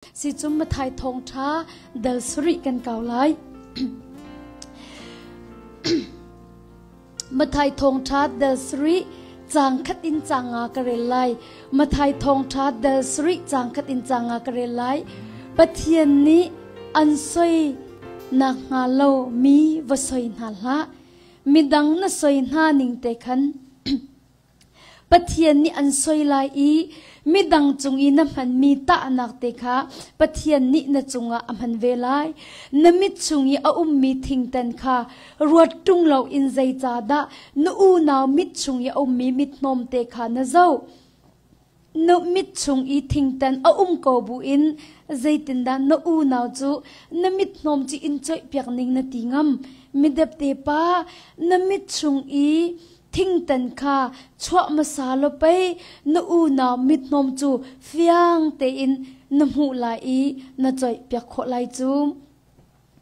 Sicun Mathai thawngṭha dal sarih kan kau lai. Mathai thawngṭha dal sarih caang khat in caang nga ka rel lai. Mathai thawngṭha dal sarih caang khat in caang nga ka rel lai. Pathian nih an soi nak hnga lo mi va soi hna hlah. Midang na soi hna ning te khan Pathian nih an soi lai i midang cung i na hmanmi tahnak te kha Pathian nih na cungah a hman ve lai. Na mit chung i a ummi thingtan kha ruat ṭung loin zeicahdah na unau mit chung i a ummi mithnawm te kha na zoh? Na mit chung i thingtan a um ko buin zeitindah na unau cu na mithnawm cu in coihpiak ning na ti ngam? Midepte pa, na mit chung i thingtan kha chuah hmasa law pei na unau mithnawm cu fiang tein na hmuh lai i na coihpiak khawh lai cu.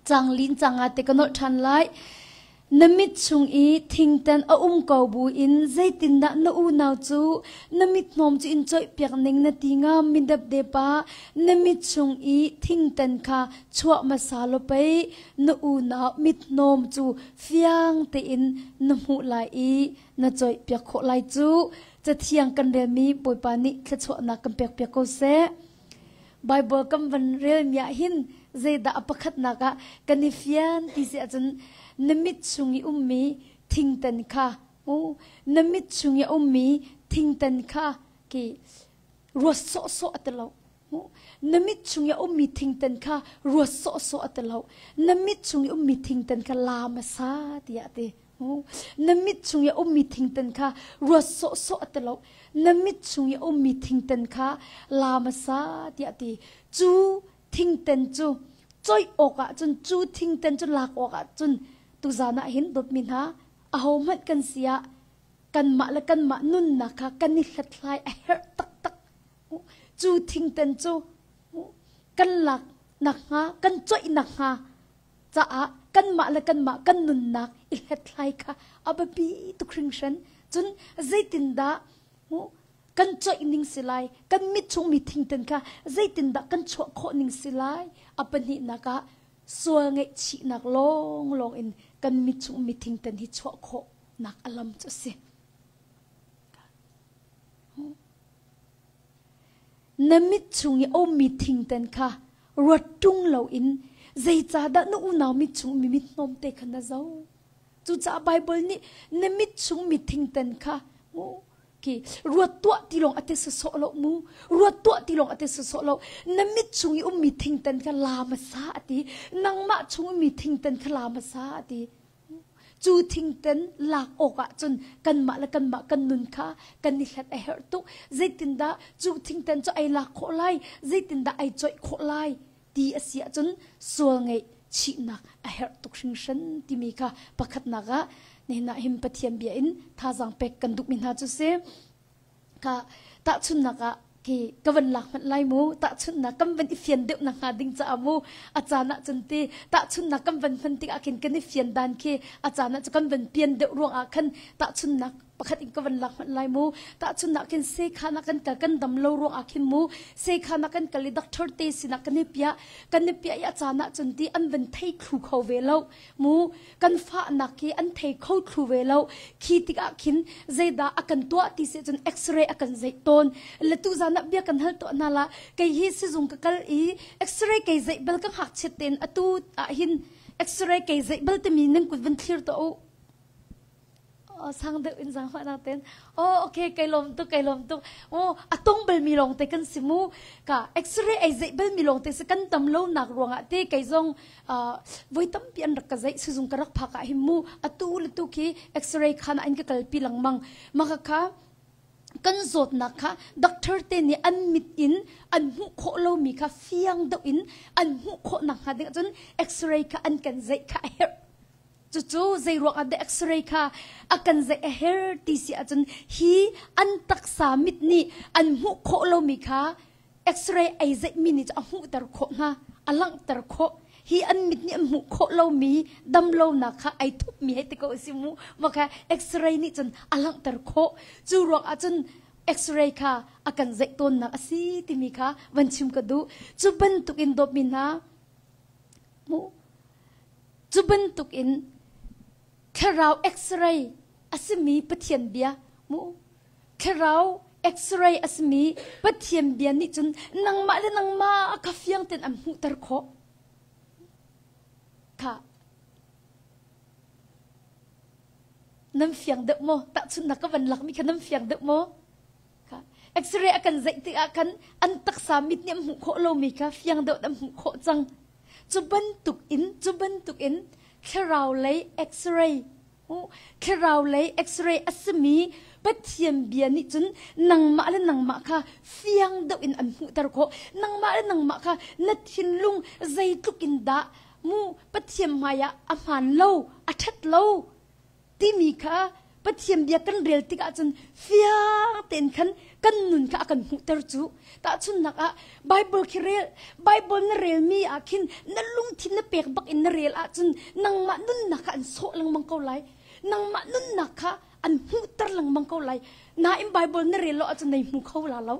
Canglin canga te ka nolh ṭhan lai. Na mit chung i thingtan a um ko buin zeitindah na unau cu na mithnawm cu in coihpiak ning na ti ngam midepde pa na mit chung i thingtan kha chuah hmasa law pei na unau mithnawm cu fiang tein na hmuh lai i na coihpiak khawh lai cu. Cathiang kan relmi Bawipa nih thluachuahnak kan pekpiak ko seh. Bible kan van relmi ah hin zeidah a pakhatnak ah kan i fian ti si ahcun na mit chung i ummi thingtan kha na mit chung i ummi thingtan kha ki ruat sawhsawh a ti lo. Na mit chung i a ummi thingtan kha ruat sawhsawh a ti lo. Na mit chung i ummi thingtan kha la hmasa tiah a ti. Na mit chung i a ummi thingtan kha ruat sawhsawh a ti lo. Na mit chung i a ummi thingtan kha la hmasa tiah a ti. Cu thingtan cu coih awkah cun cu thingtan cu lak awkah cun tuzan ah hin dawtmi hna ahohmanh kan si ah kanmah le kanmah nunnak kha kan i hlathlai a herh taktak. Cu thingtan cu kan lak nakhnga, kan coih nakhnga caah kanmah le kanmah kan nunnak i hlathlai kha a biapi tuk hringhran. Cun zeitindah kan coih ning si lai, kan mit chung mi thingtan kha zeitindah kan chuah khawh ning si lai? A pahnihnak ah sual ngaihchihnak lawnglawng in kan mit chung mi thingtan hi chuah khawhnak a lam cu a si. Na mit chung i a ummi thingtan kha ruat ṭung loin zeicahdah na unau mit chung mi mithnawm te kha na zoh? Cucaah Baibal nih na mit chung mi thingtan kha mu ki ruat tuah ti lawng a ti sawsawh lo mu ruat tuah ti lawng a ti sawsawh lo na mit chung i ummi thingtan kha la hmasa a ti nangmah chung ummi thingtan kha la hmasa a ti Cu thingten lak awkah cun kanmah le kanmah kan nun kha kan i hlat a herh tuk. Zeitindah cu thingten cu ai lak khawh lai? Zeitindah ai coih khawh lai? Ti a si ahcun sual ngeih chihnak a herh tuk hringhran timi kha pakhatnak ah nihin ah hin Pathian bia in thazaang pek kan duhmi hna cu si. Ka tahchunhnak ah ki ka van lak hmanh lai mu tahchunhnak kan van i fian deuh nak hnga ding caah mu a caan ah cun ti tahchunhnak kan van hman tikah khin kan i fian dan khi a caan ah cu kan van pian deuh ruang ah khan tahchunhnak pakhat in ka van lak hmanh lai mu tahchunhnak khin sekhan ah kan kal kan dam lo ruang ah khin mu sekhan ah kan kal i doctor te sinah kan i piah kan i piah i a caan ah cun ti an van thei thlu kho ve lo mu kan fahnak hi an thei kho thlu ve lo khi tikah khin zeidah a kan tuah ti si cun x-ray a kan zeih tawn le tu zan ah bia kan hal tuah hna la kei hi sizung ka kal i x-ray kei zeih bal ka ngakchiat ten atu ah hin x-ray kei zeih bal timi nan kut van thlir to u sang deuh in zang na ten oh okay kai lom tuk kai lom tuk oh atong bal mi long te kan si mu ka x-ray ai zeih bal mi long te se kan tam lo nak ruangah te kai zong voi tampi an rak ka zeih sizung ka rak phak ah hin mu atu le tu khi x-ray khan an ka kalpi lengmang maka kha kan zawtnak kha doctor te nih an mit in an hmuh khawh lomi kha fiang deuh in an hmuh khawh nak hnga ding ahcun x-ray kha an kan zeih kha a herh Cucu zeiruang ah dah X-ray kha a kan zeih a her ti si ahcun hi an taksa mit nih an hmuh khawh lomi kha X-ray ei zeihmi nih a hmuhter khawh hna, a langhter khawh. Hi an mit nih an hmuh khawh lomi damlonak kha ai thupmi hei ti ko si mu. Mah kha X-ray nih cun a langhter khawh. Cu ruang ahcun. X-ray kha a kan zeih tawnnak a si timi kha van chim ka duh. Cu bantuk in dawtmi hna, mu cu bantuk in thlarau X-ray a simi Pathian bia mu thlarau X-ray a simi Pathian bia nih cun nangmah le nangmah kha fiang tein an hmuhter khawh. Kha Nan fiang deuh maw? Tahchunhnak ka van lakmi kha nan fiang deuh maw? Kha X-ray a kan zeih tikah khan an taksa mit nih an hmuh khawh lomi kha fiang deuh an hmuh khawh cang. Cu bantuk in, cu bantuk in thlarau lei X-ray thlarau lei X-ray a simi Pathian bia nih cun nangmah le nangmah kha fiang deuh in an hmuhter khawh. Nangmah le nangmah kha na thinlung zeitluk in dah mu Pathian hmaiah a hmaan lo, a ṭhat lo timi kha Pathian bia kan rel tikah cun fiang tein khan kan nun kha a kan hmuhter cu. Tahchunhnak ah Bible khi rel, Bible na relmi ah khin na lungthin na pek bak in na rel ahcun nangmah nunnak kha an sawh lengmang ko lai. Nangmah nunnak kha an hmuhter lengmang ko lai. Nain Bible na rel lo ahcun nei hmu kho la lo.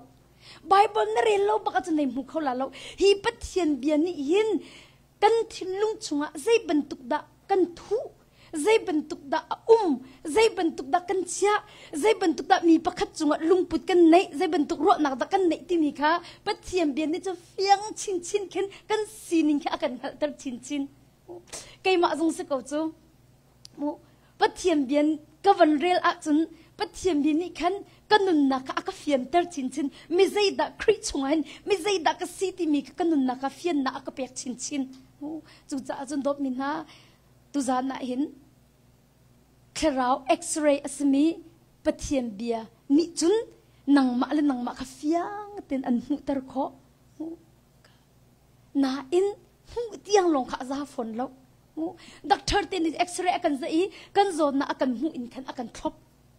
Bible na rel lo bak ahcun nei hmu kho la lo. Hi Pathian bia nih hin kan thinlung chungah zei bantuk dah kan thuh zei bantuk dah a um zei bantuk dah kan chiah zei bantuk dah mi pakhat cungah lungput kan neih zei bantuk ruahnak dah kan neih timi kha Pathian bia nih cu fiang chinchin khin kan sining khi a kan hngalhter chinchin keimah zong si ko cu mu Pathian bia ka van rel ahcun Pathian bia nih khan ka nunnak kha a ka fianter chinchin mi zeidah Khrih chungah hin mi zeidah ka si timi kha ka nunnak kha fiannak a ka pek chinchin cucaah cun dawtmi hna tuzan ah hin thlarau x-ray a simi Pathian bia nih cun nangmah le nangmah kha fiang tein an hmuhter khawh nain hmuh tiang lawng kha a za fawn lo Doctor te nih x-ray a kan zah i kan zawtnak a kan hmuh in khan a kan thlop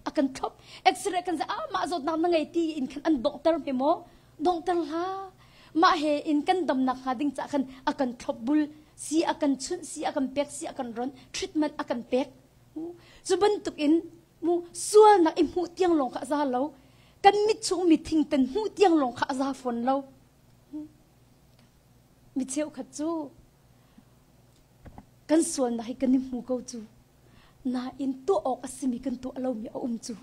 a kan thlop x-ray kan zah ah mah zawtnak na ngei ti in khan an donghter hme maw donghter hlah mah he in kan damnak hnga ding cah khan a kan thlop bul si a kan chunh si a kan pek si a kan ron treatment a kan pek cu bantuk in mu sualnak i hmuh tiang lawng kha a za lo kan mit chung mi thingtan hmuh tiang lawng kha a za fawn lo mi cheukhat cu Kan sualnak hi kan i hmu ko cu. Nain tuah awk a simi kan tuah lomi a um cu.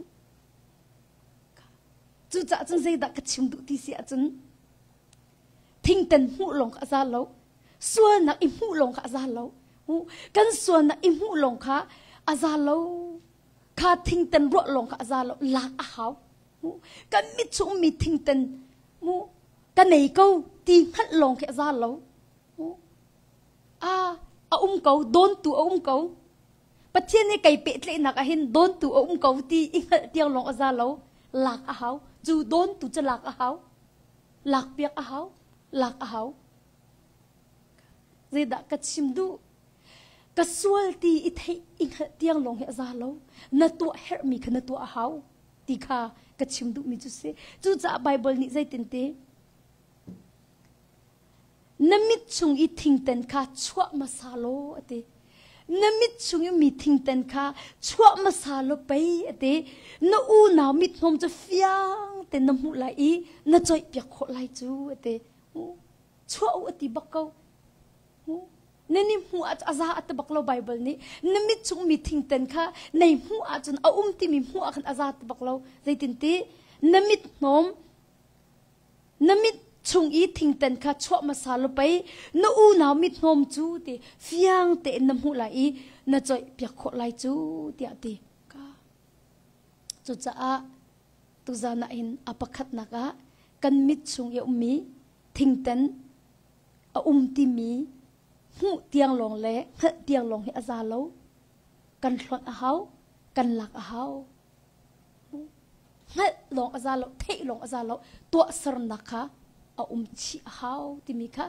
Cucaah cun zeidah ka chim duh ti si ahcun thingtan hmuh lawng kha a za lo. Sualnak i hmuh lawng kha a za lo. Kan sualnak i hmuh lawng kha a za lo. Kha thingtan ruah lawng kha a za lo. Lak a hau. Kan mit chung mi thingtan mu ka nei ko ti hngalh lawng khi a za lo. A a um ko dawntu a um ko Pathian nih kei pehtlaihnak ah hin dawntu a um ko ti i hngalh tiang lawng a za lo lak a hau cu dawntu cu lak a hau lak piak a hau lak a hau zeidah ka chim duh ka sual ti i theih i hngalh tiang lawng hi a za lo na tuah herhmi kha na tuah a hau ti kha ka chim duhmi cu si cucaah Bible nih zeitin ti Na mit chung i thingten kha chuah hmasa law a ti. Na mit chung i mi thingten kha chuah hmasa law pei a ti. Na unau mithnawm cu fiang tein na hmuh lai i na coihpiak khawh lai cu a ti. Chuah u a ti bak ko. Na ni hmuh ah a za a ti bak lo Bible nih. Na mit chung mi thingten kha nei hmuh ahcun a um timi hmuh ah khan a za ti bak lo. Zeitinti na mit hnawm Na mit chung i thingtan kha chuah hmasa law pei na unau mithnawm cu ti fiang tein na hmuh lai i na coih piak khawh lai cu tiah ti ka cucaah tuzan ah hin a pakhatnak ah kan mit chung i a ummi thingtan a um timi hmuh tiang lawng le hngalh tiang lawng hi a za lo kan hlonh a hau kan lak a hau Hngalh lawng a za lo, theih lawng a za lo, tuahsernak kha a um chih a hau timi kha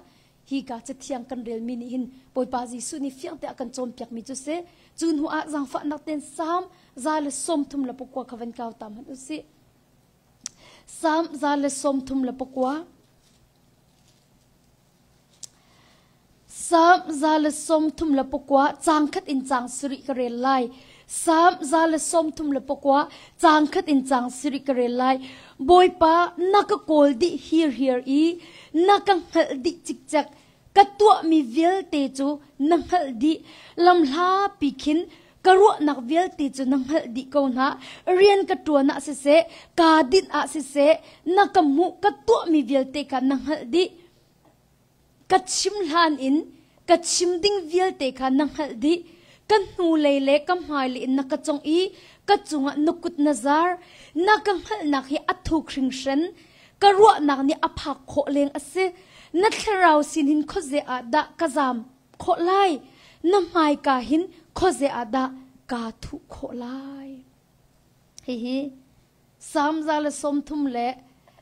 hi ka cathiang kan relmi nih hin Bawipa Jesuh nih fiang te a kan cawnpiakmi cu si. Cu hnu ah zaangfahnak tein Salm 139 kha van kau ta hmanh u sih. Salm 139 Salm 139 caang khat in caang sarih ka rel lai. Salm 139 caang khat in caang sarih ka rel lai. Bawipa, na ka kawl dih hirhiar i na ka hngalh dih cikcek. Ka tuahmi vialte cu na hngalh dih. Lamhlapi khin ka ruahnak vialte cu na hngalh dih ko hna. Rian ka ṭuan ah siseh, kaa dinh ah siseh, na ka hmuh ka tuahmi vialte kha na hngalh dih. Ka chim hlan in ka chim ding vialte kha na hngalh dih. Ka hnulei le ka hmailei in na ka congh i ka cungah na kut na zar. Na ka hngalhnak hi a thuk hringhran. Ka ruahnak nih a phak khawh leng a si. Na thlarau sin hin khuaze ah dah ka zaam khawh lai? Na hmaika hin khuaze ah dah kaa thuh khawh lai? Hihi Salm 130 le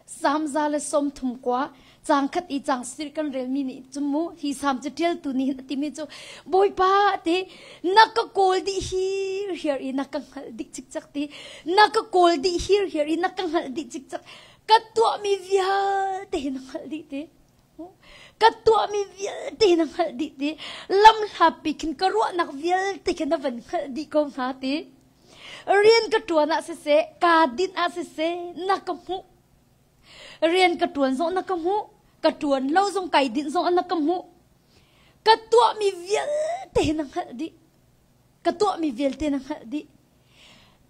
Salm 130 caang khat i caang sir kan relmi nih cun mu hi salm cu ṭialtu nih hin a timi cu Bawipa ti na ka kawl dih hirhiar i na ka hngalh dih cikcek ti na ka kawl dih hirhiar i na ka hngalh dih cikcek ka tuahmi vialte hi na hngalh dih ti ka tuahmi vialte hi na hngalh dih ti lamhlapi khin ka ruahnak vialte khin na van hngalh dih ko hna ti Rian ka ṭuan ah siseh, kaa dinh ah siseh, na ka hmuh. Rian ka ṭuan zong na ka hmuh, ka ṭuan lo zong kai dinh zong na ka hmuh. Ka tuahmi vialte na hngalh dih. Ka tuahmi vialte na hngalh dih.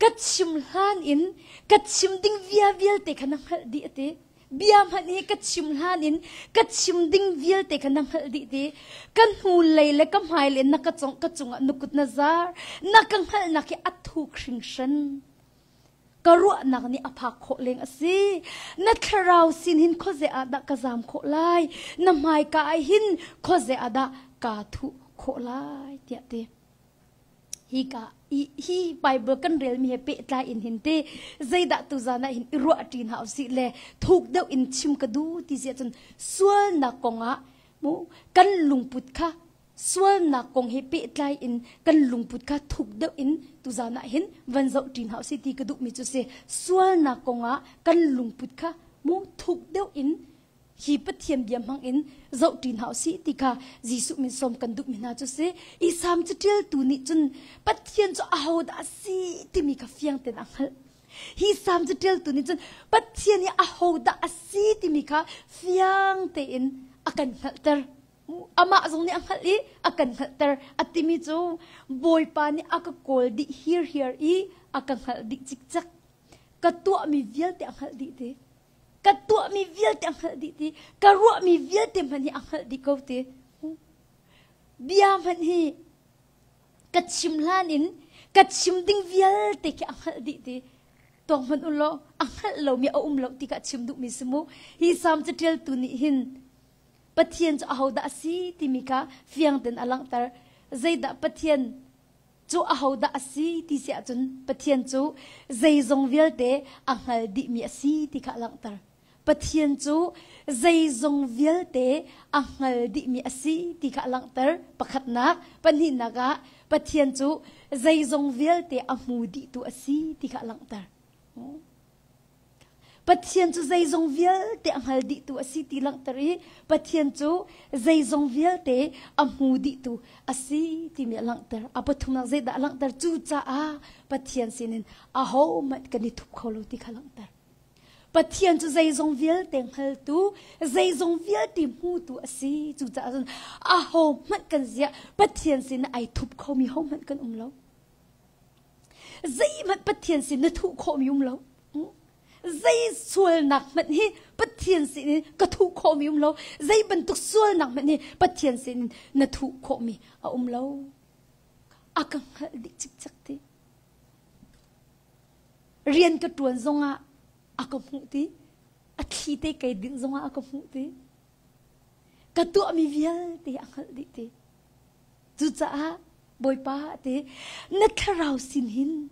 Ka chim hlan in ka chim ding via vialte kha na hngalh dih a ti. Bia hmanh hi ka chim hlan in ka chim ding vialte kha na hngalh dih ti. Ka hnulei le ka hmailei na ka cong ka cungah na kut na zar. Na ka hngalhnak hi a thuk hringhran. Ka ruahnak nih a phak khawh leng a si. Na thlarau sin hin khuaze ah dah ka zam khawh lai? Na hmaika ah hin khuaze ah dah kaa thuh khawh lai? tiah ti. Hika hi Bible kan relmi he pehtlai in hin te zeidah tuzan ah hin i ruah ṭi hna usih le thuk deuh in chim ka duh ti si ahcun sualnak kongah mu kan lungput kha sualnak kong he pehtlai in kan lungput kha thuk deuh in tuzan ah hin van zoh ṭi hna usih ti ka duhmi cu si sualnak kongah kan lungput kha mu thuk deuh in hi Pathian bia hmang in zohṭi hna usih ti kha Jesuh min sawm kan duhmi hna cu si. I Salm caṭialtu nih cun Pathian cu ahodah a si timi kha fiang tein a hngalh. Hi Salm caṭialtu nih cun Pathian hi ahodah a si timi kha fiang tein a kan hngalhter. Amah zong nih a hngalh i a kan hngalhter. A timi cu Bawipa nih a ka kawl dih hirhiar i a ka hngalh dih cikcek. Ka tuahmi vialte a hngalh dih ti. Ka tuahmi vialte a hngalh dih ti ka ruahmi vialte hmanh hi a hngalh dih ko ti bia hmanh hi ka chim hlan in ka chim ding vialte khi a hngalh dih ti tuak hmanh u law a hngalh lomi a um lo ti kha chim duhmi si mu hi salm caṭialtu nih hin Pathian cu ahodah a si timi kha fiang tein a langhter zeidah Pathian cu ahodah a si ti si ahcun Pathian cu zeizong vialte a hngal dihmi a si ti kha a langhter. Pathian cu zeizong vialte a hngal dihmi a si ti kha a langhter. Pakhatnak, pahnihnak ah Pathian cu zeizong vialte a hmu dihtu a si ti kha a langhter. Pathian cu zeizong vialte a hngal dihtu a si ti langhter i Pathian cu zeizong vialte a hmu dihtu a si timi a langhter. A pathumnak zeidah a langhter? Cucaah Pathian sinin ahohmanh kan i thup kho lo ti kha langhter. Pathian cu zeizong vialte hngaltu, zeizong vialte hmutu a si. Cucaah cun ahohmanh kan ziah Pathian sin ai thup khomi hohmanh kan um lo. Zeihmanh Pathian sin na thuh khawhmi um lo. Zei sualnak hmanh hi Pathian sin in ka thuh khawhmi um lo. Zei bantuk sualnak hmanh hi Pathian sin in na thuh khawhmi a um lo. A ka hngalh dih cikcek ti. Rian ka ṭuan zongah a ka hmuh ti. A thli te kei dinh zongah a ka hmuh ti. Ka tuahmi vialte a hngalh dih ti. Cucaah Bawipa ti na thlarau sin hin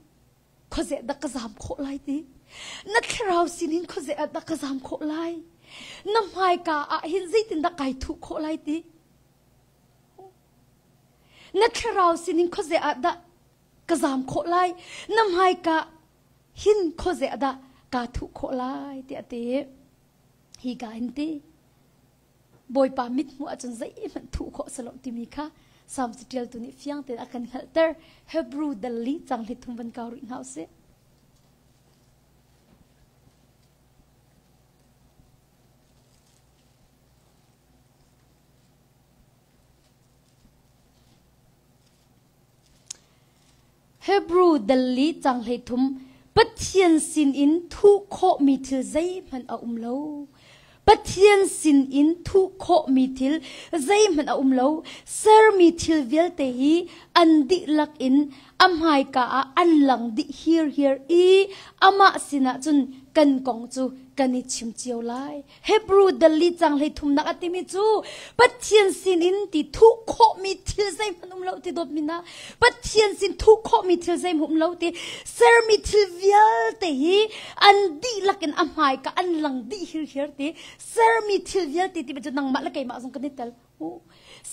khuaze dah ka zam khawh lai ti na thlarau sin hin khuaze ah dah ka zam khawh lai na hmaika ah hin zeitindah kai thuh khawh lai ti na thlarau sin hin khuaze ah dah ka zam khawh lai na hmaika hin khuaze ah dah kaa thuh khawh lai tiah ti hi ka in ti Bawipa mithmuh ahcun zeihmanh thuh khawh si lo timi kha. Salm catialtu nih fiang tein a kan hngalhter. Hebrew dal li cang hli thum van kau rih hna usih. Hebrew dal li cang hlei thum Pathian sinin thuh khawhmi thil zeihmanh a um lo. Pathian sinin thuh khawhmi thil zeihmanh a um lo. Sermi thil vialte hi an dihlak in a hmaika ah an lang dih hirhiar i amah sinah cun kan kong cu kan i chim cio lai. Hebrew dali cang hlei thumnak a timi cu Pathian sinin ti thuh khawhmi thil zeihmanh um lo ti dawtmi na Pathian sin thuh khawhmi thil zeihmanh um lo ti sermi thil vialte hi an dihlak in a hmaika an lang dih hirhiar ti sermi thil vialte ti cu nangmah le keimah zong kan i tel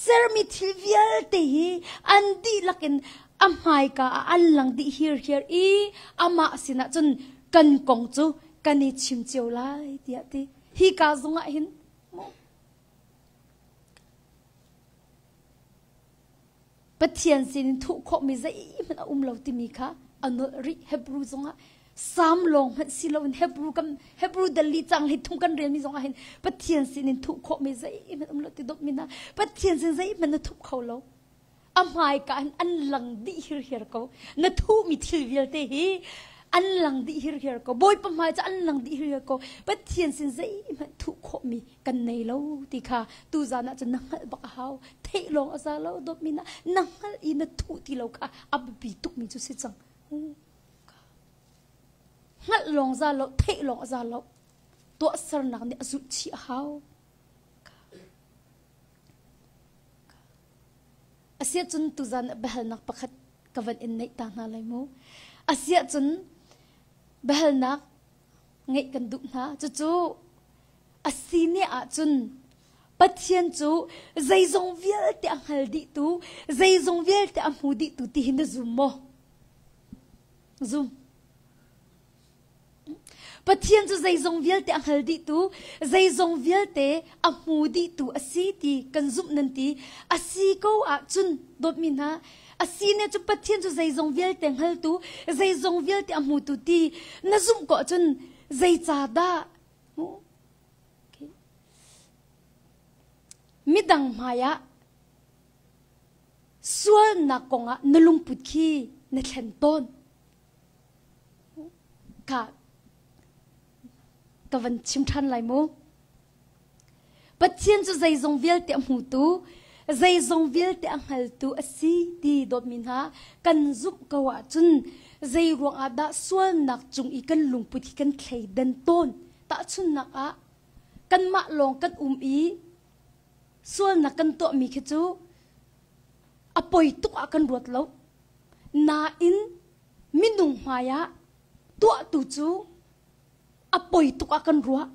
sermi thil vialte hi an dihlak in a hmaika ah an lang dih hirhiar i amah sinah cun kan kong cu kan i chim cio lai tiah ti hi ka zongah hin Pathian sinin thuh khawhmi zeihmanh a um lo timi kha a nolh rih Hebrew zongah Sam lawng hmanh si loin Hebrew kan Hebrew dali cang hi thung kan relmi zongah hin Pathian sinin thuh khawhmi zeihmanh um lo ti dawtmi hna Pathian sin zeihmanh na thup kho lo a hmaika hin an lang dih hirhiar ko na thuhmi thil vialte hi an lang dih hirhiar ko Bawipa hmai cu an lang dih hirhiar ko Pathian sin zeihmanh thuh khawhmi kan nei lo ti kha tuzan ah cun na hngalh bak a hau theih lawng a za lo dawtmi na na hngalh i na thuh ti lo kha a biapi tukmi cu si cang hngalh lawng za lo theih lawng a za lo tuahsernak nih a zulh chih a hau Asiahcun tuzan ah biahalnak pakhat ka van in neih ta hna lai mu. Asiahcun biahalnak ngeih kan duh hna. Cucu a si ne ahcun Pathian cu zeizong vialte a hngal dihtu, zeizong vialte a hmu dihtu ti hi na zum maw? Zum. Pathian cu zeizong vialte a hngal dihtu, zeizong vialte a hmu dihtu a si ti kan zumh nan ti. A si ko ahcun dawtmi hna, a si ne cu Pathian cu zeizong vialte hngaltu, zeizong vialte a hmutu ti na zumh ko ahcun zeicahdah midang hmaiah sualnak kongah na lungput khi na thlen tawn. Ka ka van chim ṭhan lai mu. Pathian cu zeizong vialte a hmutu, zeizong vialte a hngaltu a si ti dawtmi hna kan zumh ko ahcun zei ruangah dah sualnak cung i kan lungput hi kan thleidan tawn. Tahchunhnak ah kanmah lawng kan um i sualnak kan tuahmi khi cu a poi tuk ah kan ruat lo. Nain minung hmaiah tuahtu cu a poi tuk ah kan ruah.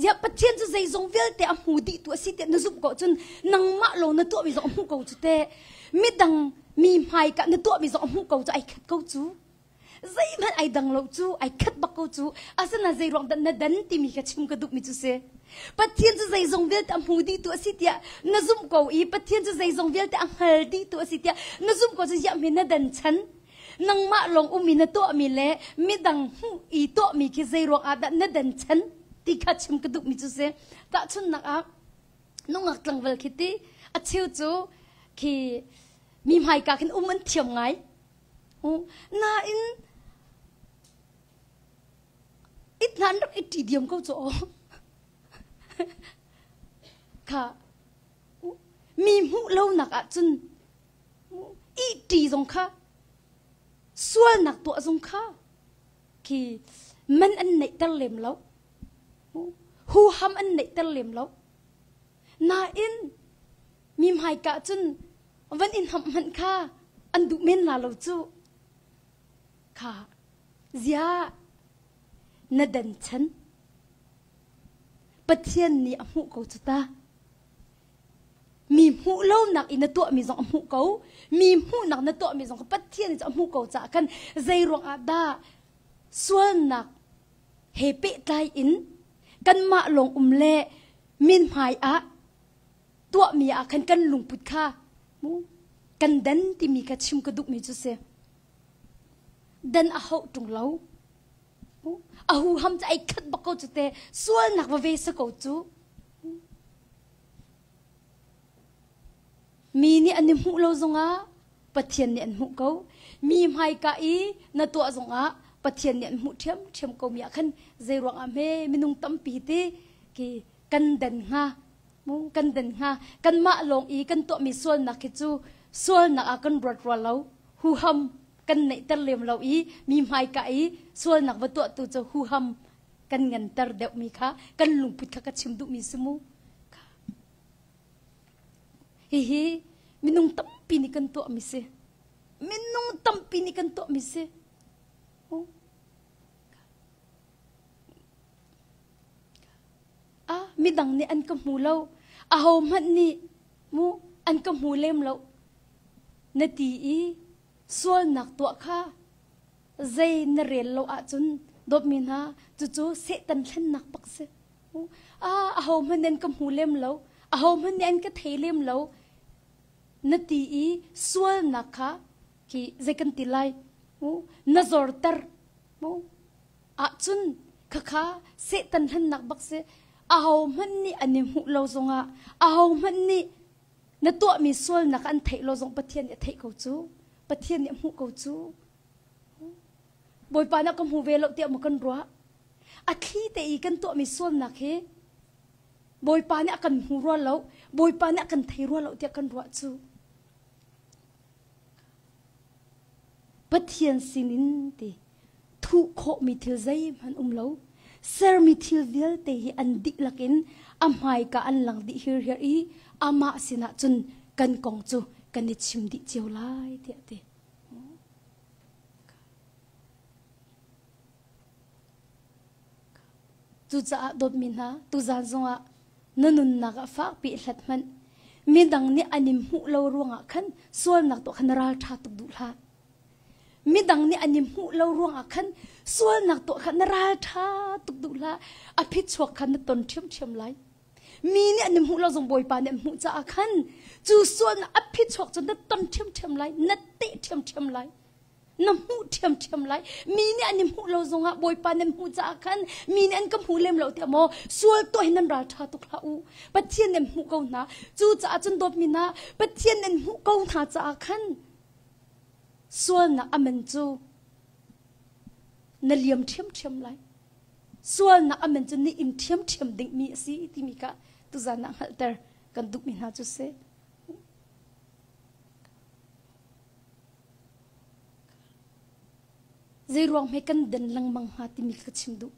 Ziah Pathian cu zeizong vialte a hmu dih tu a si tiah na zumh ko cun nangmah lawng na tuahmi zong a hmuh ko cu teh. Midang mi hmaika na tuahmi zong a hmuh ko cu ai khat ko cu. Zeihmanh ai dang lo cu ai khat bak ko cu asinain zei ruang dah na dan timi kha chim ka duhmi cu si Pathian cu zeizong vialte a hmu dihtu a si tiah na zumh ko i Pathian cu zeizong vialte a hngal dihtu a si tiah na zumh ko cu ziah hme na dan chan nangmah lawng um i na tuahmi le midang hmuh i tuahmi khi zei ruang ah dah na dan chan ti kha chim ka duhmi cu si tahchunhnak ah nungak tlangval khi ti a cheu cu khi mi hmaika khin um an thiam ngai Nain it hna an rak i ṭi diam ko cu aw. Kha mi hmuh lonak ahcun ih zong kha sualnak tuah zong kha khi man an neihter lem lo. Huham an neihter lem lo. Nain mi hmaika cun van in hamh hmanh kha an duh men la lo cu kha zia na dan chan Pathian nih a hmuh ko cu ta mi hmuh lonak i na tuahmi zong a hmuh ko mi hmuhnak na tuahmi zong kha Pathian nih a hmuh ko caah khan zei ruangah dah sualnak he pehtlai in kanmah lawng um le min hmai ah. tuahmi ah khan kan lungput kha mu kan dan timi kha chim ka duhmi cu si. Dan a hauh ṭung lo. A huham cu ai khat bak ko cu te sualnak va ve sa ko cu. Mi nih an i hmuh lo zongah Pathian nih an hmuh ko. Mi hmaika i na tuah zongah Pathian nih an hmuh ṭhiamṭhiam ko mi ah khan zei ruangah hme minung tampi ti ki kan den hnga mu kan den hnga kanmah lawng i kan tuahmi sualnak hi cu sualnak ah kan ruat rua lo huham kan neihter lem lo i mi hmaika i sualnak va tuahtu cu huham kan nganter deuhmi kha kan lungput kha ka chim duhmi si mu Hihi minung tampi nih kan tuahmi si. Minung tampi nih kan tuahmi si. Ah, midang nih an ka hmu lo. Aho hmanh nih mu an ka hmu lem lo. Na ti i sualnak tuah kha zei na rel lo ahcun dawtmi hna cucu Satan thlennak bak si. Ah, ahohmanh nih an ka hmu lem lo, ahohmanh nih an ka thei lem lo, na ti i sualnak kha khi zei kan ti lai mu na zorter mu ahcun khakha Satan hlennak bak si ahohmanh nih an i hmuh lo zongah ahohmanh nih na tuahmi sualnak an theih lo zong Pathian nih a theih ko cu Pathian nih a hmuh ko cu Bawipa na ka hmu ve lo tiah maw kan ruah A thli te i kan tuahmi sualnak hi Bawipa nih a kan hmu rua lo, Bawipa nih a kan thei rua lo tiah kan ruah cu. Pathian sinin ti thuh khawhmi thil zeihmanh um lo. Sermi thil vialte hi an dihlak in a hmaika an lang dih hirhiar i amah sinah cun kan kong cu kan i chim dih cio lai tiah ti. Cucaah dawtmi hna, tuzaan zongah na nunnak ah fakpi i hlat hmanh. Midang nih an in hmuh lo ruangah khan sualnak tuah kha na ralṭha tuk duh hlah. Midang nih an in hmuh lo ruangah khan sualnak tuah kha na ralṭha tuk duh hlah. A phichuak kha na ton ṭhiamṭhiam lai. Mi nih an in hmuh lo zong Bawipa nih an hmuh caah khan cu sualnak a phichuak cu na ton ṭhiamṭhiam lai, na teh ṭhiamṭhiam lai. Na hmuh ṭhiamṭhiam lai. Mi nih an i hmuh lo zongah Bawipa nan hmuh caah khan mi nih an ka hmu lem lo tiah maw sual tuah hi nan ralṭha tuk hlah u. Pathian nan hmuh ko hna. Cucaah cun dawtmi hna, Pathian nan hmuh ko hna caah khan sualnak a man cu na liam ṭhiamṭhiam lai. Sualnak a man cu ni in ṭhiamṭhiam dingmi a si timi kha tuzan ah hngalhter kan duhmi hna cu si. Zeiruang hme kan den lengmang hnga timi ka chim duh.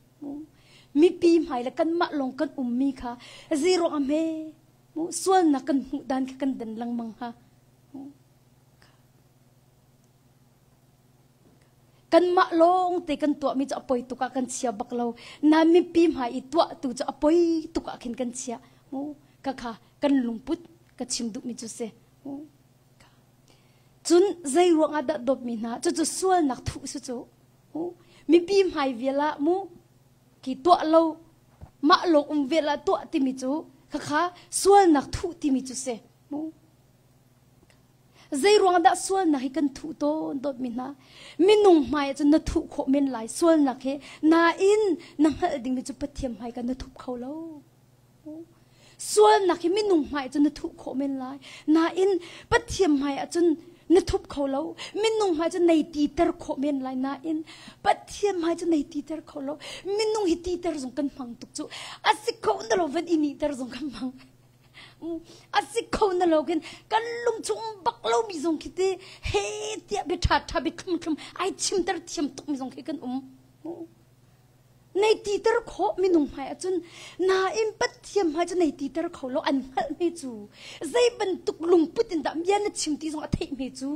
Mipi hmai le kanmah lawng kan ummi kha zeiruang ah hme sualnak kan hmuh dan kha kan den lengmang hnga. Kanmah lawng te kan tuahmi cu a poi tuk ah kan chia bak lo. Na mipi hmai i tuah tu cu a poi tuk ah khin kan chia. Ka kha kan lungput ka chim duhmi cu si. Cun zei ruangah dah dawtmi hna cucu sualnak thuh si cu mipi hmai vial ah mu ki tuah lo mah lawng um vel ah tuah timi cu khakha sualnak thuh timi cu si mu zei ruang dah sualnak hi kan thuh tawn dawtmi hna minung hmai ah cun na thuh khawh men lai sualnak hi nain na hngalh dingmi cu Pathian hmai kan na thup kho lo Sualnak hi minung hmai cun na thuh khawh men lai. Nain Pathian hmai ah cun na thup kho lo. Minung hmai cun nei titer khawh men lai nain Pathian hmai cun nei titer kho lo. Minung hi titer zong kan hmang tuk cu. A si kho na lo van i nihter zong kan hmang. A si kho na lo khin kan lung chung bak lo mi zong khi ti he tiah bia ṭha ṭha bia thlum thlum ai chimter thiam tuk mi zong khi kan um. Nei titer khawh minung hmai ahcun nain Pathian hmai cu nei titer kho lo an hngalh hme cu zei bantuk lungput in dah bia na chim ti zong a theih hme cu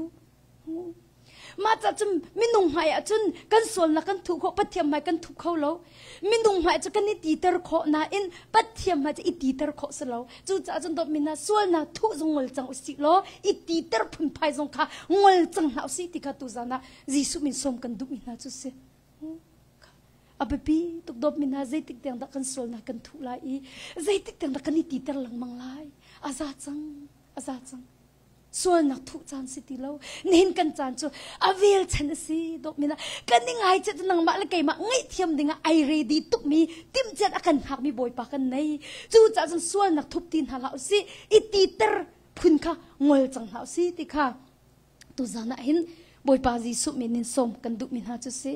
mah ca cun minung hmai ahcun kan sualnak kan thuh khawh Pathian hmai kan thup kho lo minung hmai cu kan i titer khawh nain Pathian hmai cu i titer khawh si lo cucaah cun dawtmi hna sualnak thuh zong ngol cang usih law i titer phunphai zong kha ngol cang hna usih ti kha tuzan ah Jesuh min sawm kan duhmi hna cu si. A biapi tuk dawtmi hna zeitik tiang dah kan sualnak kan thuh lai i zeitik tiang dah kan i titer lengmang lai. A za cang, a za cang. Sualnak thuh caan si ti lo. Nihin kan caan cu a vel chan a si dawtmi hna. Kan i ngaichiat cu nangmah le keimah ngaihthiam dingah ai ready tukmi timhciat a kan hngakmi Bawipa kan nei. Cucaah cun sualnak thup ti hna hlah usih, i titer phun kha ngol cang hlah usih ti kha tuzan ah hin Bawipa Jesuh min in sawm kan duhmi hna cu si.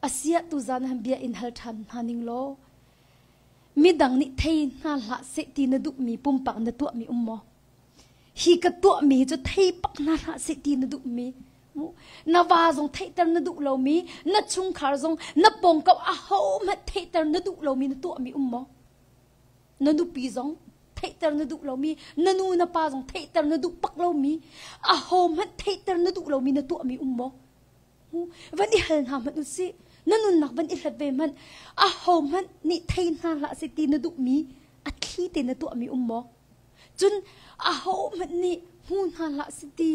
Asiah tuzan ah bia in hal ṭhan hna ning law midang nih thei hna hlah seh ti na duhmi pumpak na tuahmi um maw? Hi ka tuahmi cu thei pak hna hlah seh ti na duhmi na va zong theihter na duh lomi na chungkhar zong na pawngkam ahohmanh theihter na duh lomi na tuahmi um maw? Na nupi zong theihter na duh lomi na nu na pa zong theihter na duh pak lomi ahohmanh theihter na duh lomi na tuahmi um maw? Van i hal hna hmanh usih. Na nunnak van i hlat ve hmanh. Ahohmanh nih thei hna hlah seh ti na duhmi a thli te na tuahmi um maw? Cun ahohmanh nih hmu hna hlah seh ti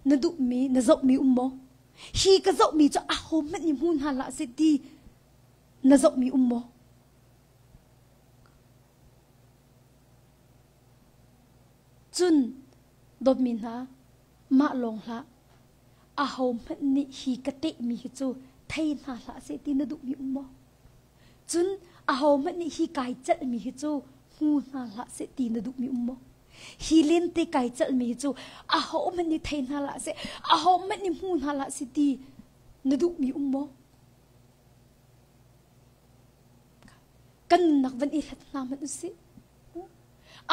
na duhmi na zohmi um maw? Hi ka zohmi cu ahohmanh nih hmu hna hlah seh ti na zohmi um maw? Cun dawtmi hna, mah lawng hlah. Ahohmanh nih hi ka tehmi hi cu thei hna hlah seh ti na duhmi um maw? Cun ahohmanh nih hi kai celhmi hi cu hmu hna hlah seh ti na duhmi um maw? Hi lente kai celhmi hi cu ahohmanh nih thei hna hlah seh, ahohmanh nih hmu hna hlah seh ti na duhmi um maw? Kan nunnak van i hlat hna hmanh usih.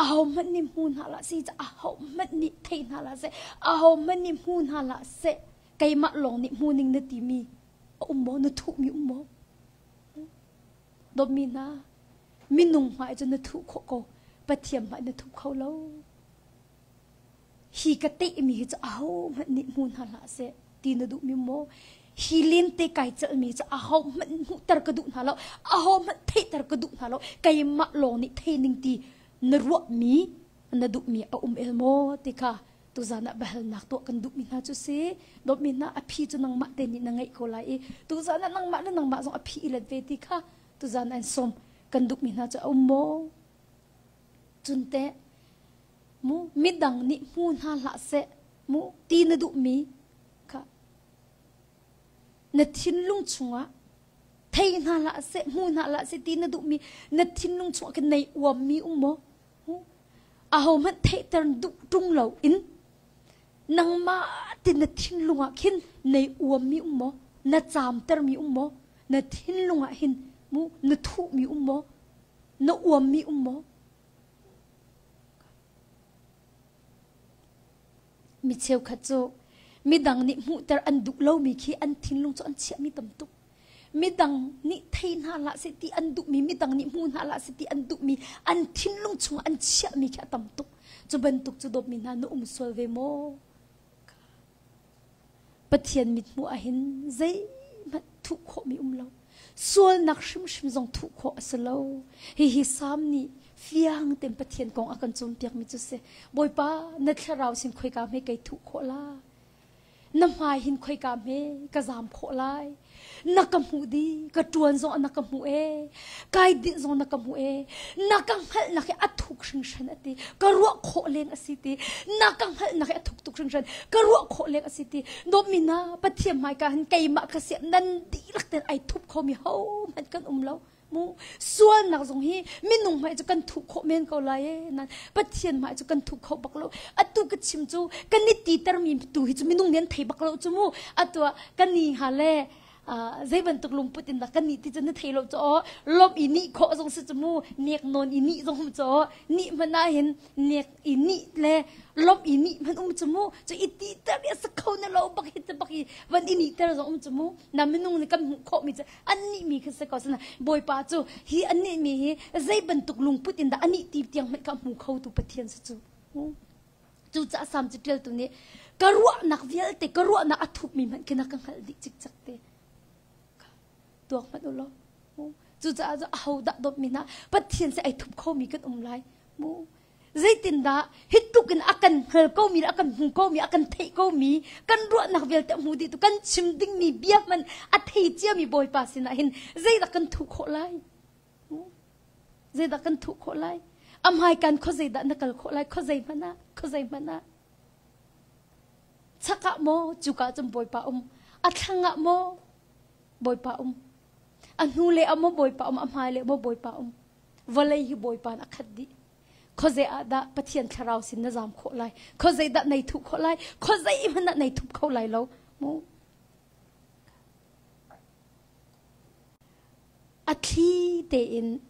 Ahohmanh nih hmu hna hlah seh, ahohmanh nih thei hna hlah seh, ahohmanh nih hmu hna hlah seh, keimah lawng nih hmu ning na timi a um maw, na thuhmi um maw? Dawtmi hna, minung hmai cu na thuh khawh ko, Pathian hmai na thup kho lo. Hi ka tehmi hi cu ahohmanh nih hmu hna hlah seh ti na duhmi maw? Hi lente kai celhmi cu ahohmanh hmuhter ka duh hna lo, ahohmanh theihter ka duh hna lo, keimah lawng nih thei ning ti na ruahmi, na duhmi a um el maw ti kha tuzan ah biahalnak tuah kan duhmi hna cu si. Dawtmi hna, a phi cu nangmah te nih na ngeih ko lai i tuzan ah nangmah le nangmah zong a phi i let ve ti kha tuzan an sawm kan duhmi hna cu a um maw? Cun teh mu midang nih hmu hna hlah seh mu ti na duhmi kha na thinlung chungah thei hna hlah seh hmu hna hlah seh ti na duhmi na thinlung chungah khin nei uammi um maw ahohmanh theihter duh ṭung lo in nangmah ti na thinlung ah khin nei uammi um maw na caamtermi um maw na thinlung ah hin mu na thuhmi um maw na uammi um maw Mi cheukhat cu midang nih hmuhter an duh lomi khi an thinlung cu an chiahmi tam tuk. Midang nih thei hna hlah seh ti an duhmi, midang nih hmu hna hlah seh ti an duhmi, an thinlung chungah an chiahmi khi a tam tuk. Cu bantuk cu dawtmi hna na um sual ve maw? Pathian mithmuh ahhin zeihmanh thuh khawhmi um lo. Sualnak hrimhrim zong thuh khawh a si lo. Hihi Salm nih fiang tein Pathian kong a kan cawnpiakmi cu si. Bawipa, na thlarau sin khoika hme kei thuh khawh la? Na hmai hin khoika hme ka zaam khawh lai? Na ka hmuh dih, ka ṭuan zong na ka hmuh ee, kai dinh zong na ka hmuh ee, na ka hngalhnak hi a thuk hringhran a ti, ka ruah khawh leng a si ti, na ka hngalhnak hi a thuk tuk hringhran, ka ruah khawh leng a si ti, dawtmi na Pathian hmaika hin keimah ka siah nan dihlak ten ai thup khomi hohmanh kan um lo. Mu sualnak zong hi minung hmai cu kan thuh khawh men ko lai ee nan Pathian hmai cu kan thuh kho bak lo atu ka chim cu kan i titermi tu hi cu minung nih an thei bak lo cu mu atu ah kan ni ha le zei bantuk lungput in dah kan nih ti cu na thei lo cu aw lawmh i nih khawh zong si cu mu nek nawn i nih zong um cu aw nih hmanh ah hin nek i nih le lawmh i nih hmanh um cu mu cu i titer i a si kho na lo bak hi bak i van i nih ter zong um cu mu na minung nih kan hmuh khawh mi cu an nih mi khi si ko sana bawipa cu hi an nih mi hi zei bantuk lungput in dah anih ti tiang hmanh ka hmu kho tu pathian si cu cu caah sam cu tial tu nih ka ruahnak vialte ka ruahnak a thup mi hmanh khi na ka hngalh dih cikcek te tuak hmanh u law cucaah cu aho dah dawt mi hna pathian si ai thup kho mi kan um lai mu. Zeitindah hi tluk in a kan hngal komi le a kan hmu komi, a kan theih komi, kan ruahnak vialte a hmu dih tu, kan chim dingmi bia hmanh a thei ciami Bawipa sinah hin zeidah kan thuh khawh lai? Zeidah kan thuh khawh lai? A hmaikan khuazei dah na kal khawh lai? Khuazei hmanh ah, khuazei hmanh ah. Chak ah maw cuka cun Bawipa um? A thlang ah maw Bawipa um? A hnu le ah maw Bawipa um? A hmai le maw Bawipa um? Vawlei hi Bawipa in a khat dih. Khuazei ah dah Pathian thlarau sin na zam khawh lai? Khuazei dah nei thuh khawh lai? Khuazei hmanh ah nei thup kho lai lo. Mu. A thli tein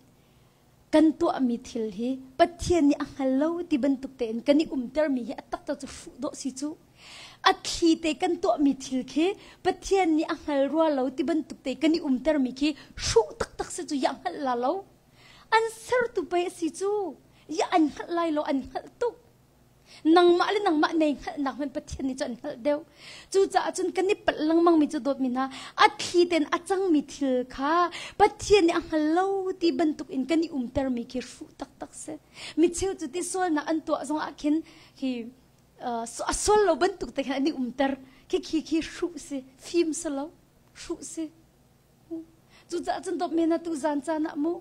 kan tuahmi thil hi Pathian nih a hngal lo ti bantuk tein kan i umtermi hi a taktak cu hruh dawh si cu. A thli te kan tuahmi thil khi Pathian nih a hngal rua lo ti bantuk te kan i umtermi khi hruh taktak si cu ya hngalh la lo. An sertu pei a si cu. Ya an hngalh lai lo an hngalh tuk. Nangmah le nangmah nei hngalhnak hmanh Pathian nih cu an hngalh deuh. Cucaah cun kan i palh lengmangmi cu dawtmi hna, a thli tein a cangmi thil kha Pathian nih a hngal lo ti bantuk in kan i umtermi khi hruh taktak si. Mi cheu cu ti sualnak an tuah zong ah khin hi a sual lo bantuk te khin an i umter. Khi khi khi hruh si, fim si lo, hruh si. Cucaah cun dawtmi hna tu zan caan ah mu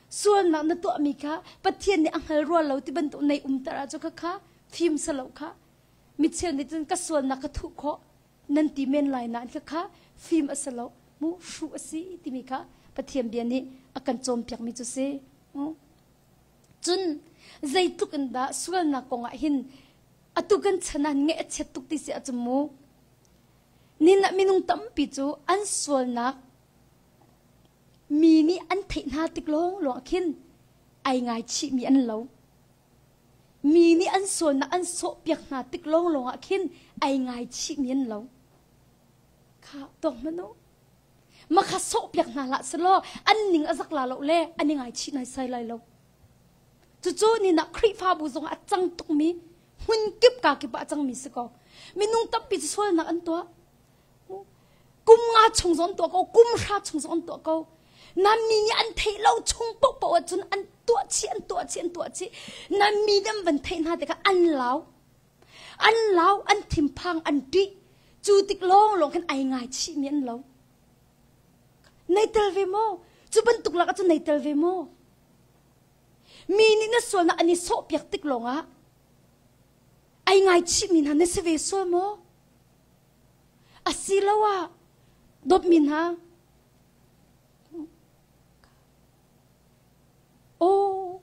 sualnak na tuahmi kha Pathian nih a hngal rua lo ti bantuk nei umter ah cu kha kha fim si lo kha micheu nih cun ka sualnak ka thuh khawh nan ti men lai nain kha kha fim a si lo mu hruh a si timi kha Pathian bia nih a kan cawnpiakmi cu si. Cun zeitluk in dah sualnak kong ah hin atu kan chan ah ngeih a chiat tuk ti si ahcun mu Nin ah minung tampi cu an sualnak mi nih an theih hna tik lawnglawng ah khin ai ngaichihmi an lo. Mi nih an sualnak an sawhpiak hna tik lawnglawng ah khin ai ngaichihmi an lo. Kha tuak hmanh u. Makha sawhpiak hna hlah selaw an ning a zak la lo le an i ngaichih naisai lai lo. Cucu ni nak Khrihfabu zong a cang tukmi hmun kip ka kip ah a cangmi si ko. Minung tampi cu sualnak an tuah. Kum nga chung zong an tuah ko, kum hra chung zong an tuah ko. Na mi nih an theih lo chung paohpaoh ahcun an tuah chih, an tuah chih, an tuah chih. Na mi nih an van theih hna tikah an lau. An lau, an thinphang, an ṭih. Cu tik lawnglawng khin ai ngaichihmi an lo. Nei tel ve maw? Cu bantuk lak ahcun nei tel ve maw? Mi nih na sualnak an i sawhpiak tik lawngah ai ngaichihmi hna na si ve sual maw? Asiloah dawtmi hna Aw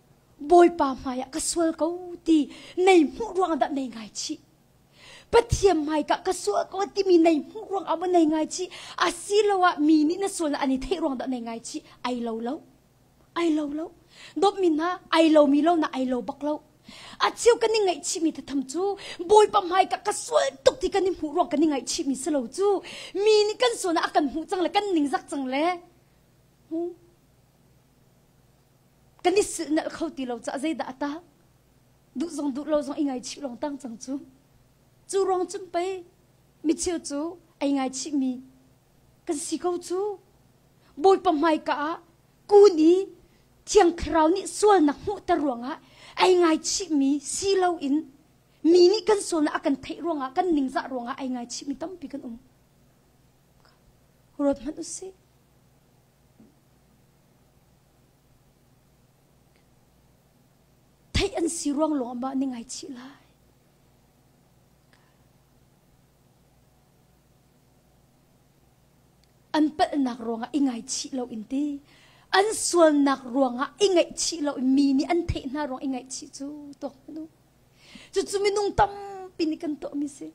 Bawipa hmaiah ka sual ko ti nei hmuh ruangah dah nei ngaichih. Pathian hmaika ka sual ko timi nei hmuh ruangah maw nei ngaichih asiloah mi nih na sualnak an i theih ruang dah nei ngaichih ai lo lo. Ai lo lo. Dawtmi hna, ai lomi lo na ai lo bak lo. A cheu kan i ngaihchihmi thatham cu Bawipa hmai ka ka sual tuk ti kan i hmuh ruang kan i ngaihchihmi si lo cu mi nih kan sualnak a kan hmuh cang le kan ningzak cang le kan i silhnalh kho ti lo caah zeidah a tang duh zong duh lo zong i ngaichih lawng tang cang cu cu ruang cun pei micheu cu ai ngaichihmi kan si ko cu Bawipa hmaika ah kun i Thiang Thlarau nih sualnak hmuhter ruangah ai ngaichihmi si loin mi nih kan sualnak a kan theih ruangah kan ningzah ruangah ai ngaichihmi tampi kan um. Ruat hmanh usih. Theih an si ruang lawng ah ni ngaichih lai. An palhnak ruangah i ngaichih lo in ti. An sualnak ruangah i ngaihchih lo in mi nih an theih hna ruang i ngaihchih cu tuak hmanh u. Cucu minung tampi nih kan tuahmi si.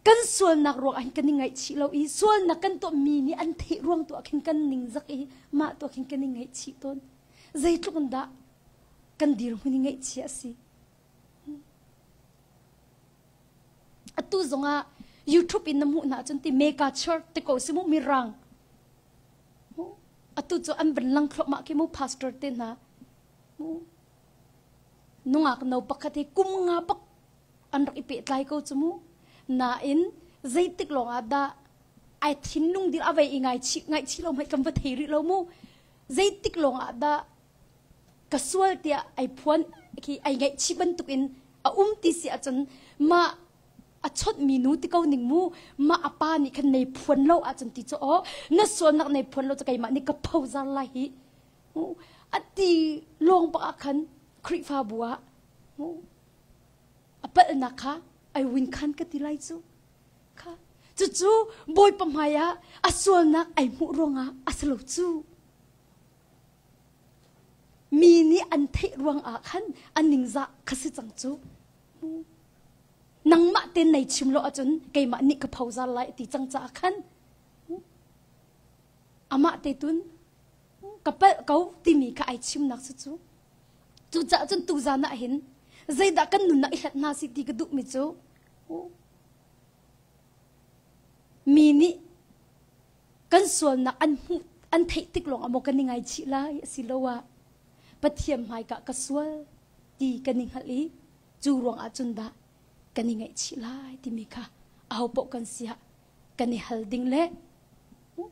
Kan sualnak ruangah hin kan i ngaihchih lo i sualnak kan tuah mi nih an theih ruang tuah khin kan ningzak i mah tuah khin kan i ngaihchih tawn. Zeitluk in dah kan dirhmun i ngaihchih a si. Atu zongah YouTube in na hmuh hna ahcun ti mega church ti ko si mu mirang. Atu cu an van lang thluahmah khi mu pastor te hna. Mu nungak no pakhat hi kum nga bak an rak i pehtlai ko cu mu. Nain zeitik lawng ah dah ai thinlung dir a vei i ngai chi ngai chi lo hmai kan va thei rih lo mu. Zeitik lawng ah dah. ka sual tiah ai phuan khi ai ngaihchih bantukin a um ti si ahcun mah a chawnh mi nu ti ko ning mu mah a pa nih khan nei phuan lo ahcun ti cu aw na sualnak nei phuan lo cu keimah nih ka phozar lai hi a ti lawng bak ah khan Khrihfabu ah a palhnak kha ai win khan ka ti lai cu kha cucu Bawipa hmai ah a sualnak ai hmuh ruangah a si lo cu mi nih an theih ruangah khan an ningzah kha si cang cu nangmah ten nei chim lo ahcun keimah nih ka phozar lai ti cang caah khan amah te tun ka palh ko timi kha ai chimnak cu cu cucaah cun tuzan ah hin zeidah kan nunnak i hlat hna si ti ka duhmi cu mi nih kan sualnak an hmuh an theih tik lawng ah maw kan i ngaichih lai asiloah Pathian hmaika ka sual ti kan i hngalh i cu ruang ah cun dah kan i ngaihchih lai timi kha ahopaoh kan si ah kan i hal ding le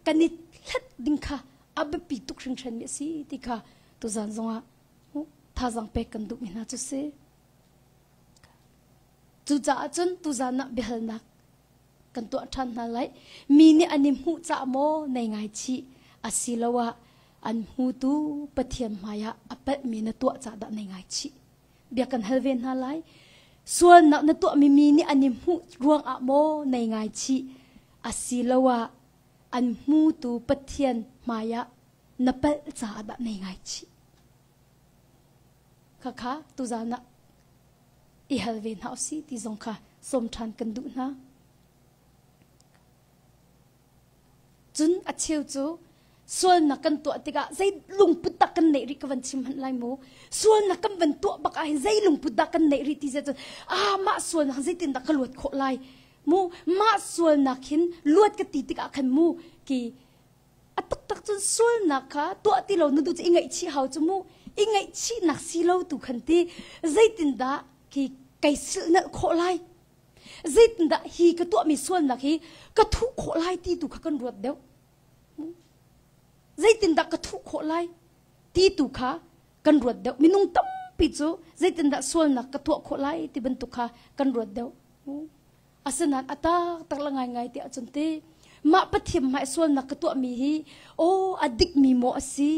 kan i hlat ding kha a biapi tuk hringhran mi a si ti kha tuzan zongah thazaang pek kan duhmi hna cu si. Cucaah cun tuzan ah biahalnak kan tuah ṭhan hna lai. Mi nih an i hmuh cah maw nei ngaichih asiloah an hmutu Pathian hmaiah a palhmi na tuah cah dah nei ngaichih. Bia kan hal ve hna lai. Sualnak na tuahmi mi nih an i hmuh ruangah maw nei ngaichih asiloah an hmutu Pathian hmaiah na palh caah dah nei ngaichih. Khakha tuzan ah i hal ve hna usih ti zong kha sawm ṭhan kan duh hna. Cun a cheu cu sualnak kan tuah tikah zei lungput dah kan neih rih ka van chim hmanh lai mu. Sualnak kan van tuah bak ah hin zei lungput dah kan neih rih ti cun ah mah sualnak zeitin dah ka luat khawh lai mu mah sualnak hin luat ka ti tikah khan mu ki A taktak cun sualnak kha tuah ti lo na duh cu i ngaihchih hau cu mu. I ngaihchihnak si lo tu khan ti zeitindah khi kai silhnalh khawh lai? Zeitindah hi ka tuahmi sualnak hi ka thuh khawh lai ti tu kha kan ruat deuh. Zeitindah ka thuh khawh lai ti tu kha kan ruat deuh. Minung tampi cu zeitindah sualnak ka tuah khawh lai ti bantuk kha kan ruat deuh. Asinain a taktak la ngaingai ti ahcun ti mah Pathian hmai sualnak ka tuahmi hi aw a dikmi maw a si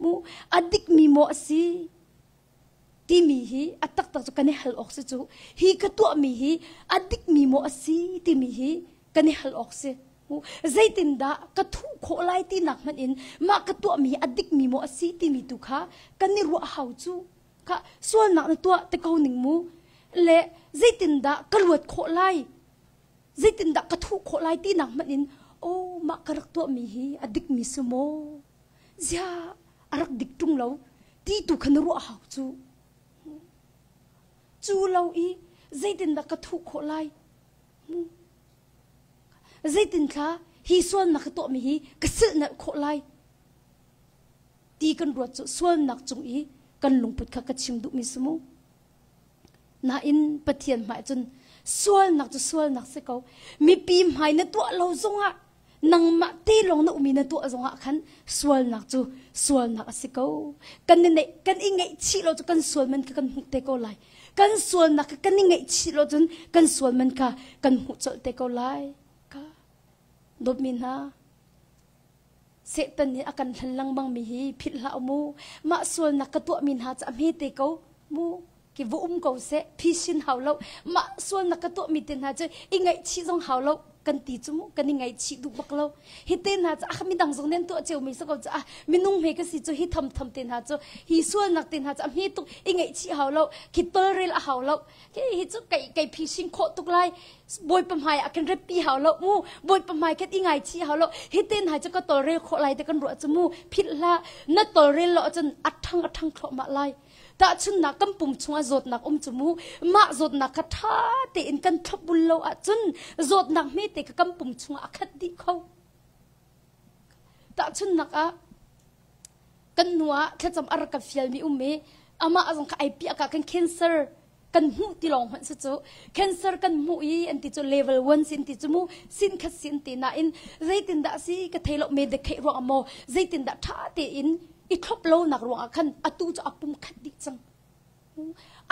mu a dikmi maw a si timi hi a taktak cu kan i hal awk si cu hi ka tuahmi hi a dikmi maw a si timi hi kan i hal awk si zeitindah ka thuh khawh lai tinak hmanh in mah ka tuahmi hi a dikmi maw a si timi tu kha kan i ruah hau cu Kha sualnak na tuah te ko ning mu le zeitindah ka luat khawh lai zeitindah ka thuh khawh lai tinak hmanh in oh mah ka rak tuahmi hi a dikmi si maw zia a rak dik ṭung lo ti tu kha na ruah hau cu cu lo i zeitindah ka thuh khawh lai zeitin thla hi sualnak ka tuahmi hi ka silhnalh khawh lai ti kan ruat cu sualnak cung i kan lungput kha ka chim duhmi si mu. Nain Pathian hmai cun sualnak cu sualnak si ko. Mipi hmai na tuah lo zongah nangmah te lawng na umi na tuah zongah khan sualnak cu sualnak a si ko. Kan i neih kan i ngaihchih lo cu kan sual man kha kan hmuh te ko lai. Kan sualnak kha kan i ngaihchih lo cun kan sual man kha kan hmuh colh te ko lai. Ka dawtmi hna Satan nih a kan hlen lengmang mi hi philh hlah mu. Mah sualnak ka tuahmi hna cu a hme te ko mu. Ki va um ko seh, phisin hau lo. Mah sualnak ka tuahmi te hna cu i ngaihchih zong hau lo kan ti cu mu. Kan i ngaihchih duh bak lo. Hi te hna cu ah midang zong nih an tuah cio mi si ko cu ah minung hme ka si cu hi tham tham te hna cu hi sualnak te hna cu a hme tuk i ngaihchih hau lo. Khi tolrel a hau lo. Hi cu kei kei phising khawh tuk lai. Bawipa hmai ah kan repi hau lo mu. Bawipa hmai khan i ngaichih hau lo. Hi ten hai cu ka tolrel khawh lai te kan ruah cu mu. Philh hlah. Na tolrel lo ahcun a ṭhang a ṭhang thluahmah lai. Tahchunnak kan pum chungah zawtnak um cu mu. Mah zawtnak kha ṭha tein kan thlopbul lo ahcun zawtnak hmete kha kan pum chungah a khat dih kho. Tahchunnak ah kan hnu ah thlacam a rak kan fialmi um i amah zong kha ai piah ka kan cancer kan hmuh ti lawng hmanh si cu cancer kan hmuh i an ti cu level 1 sin ti cu mu sin khat sin ti nain zeitindah si ka thei lo me de kheih ruang maw zeitindah tha tein. I thlop lonak ruangah khan atu cu a pum khat dih cang.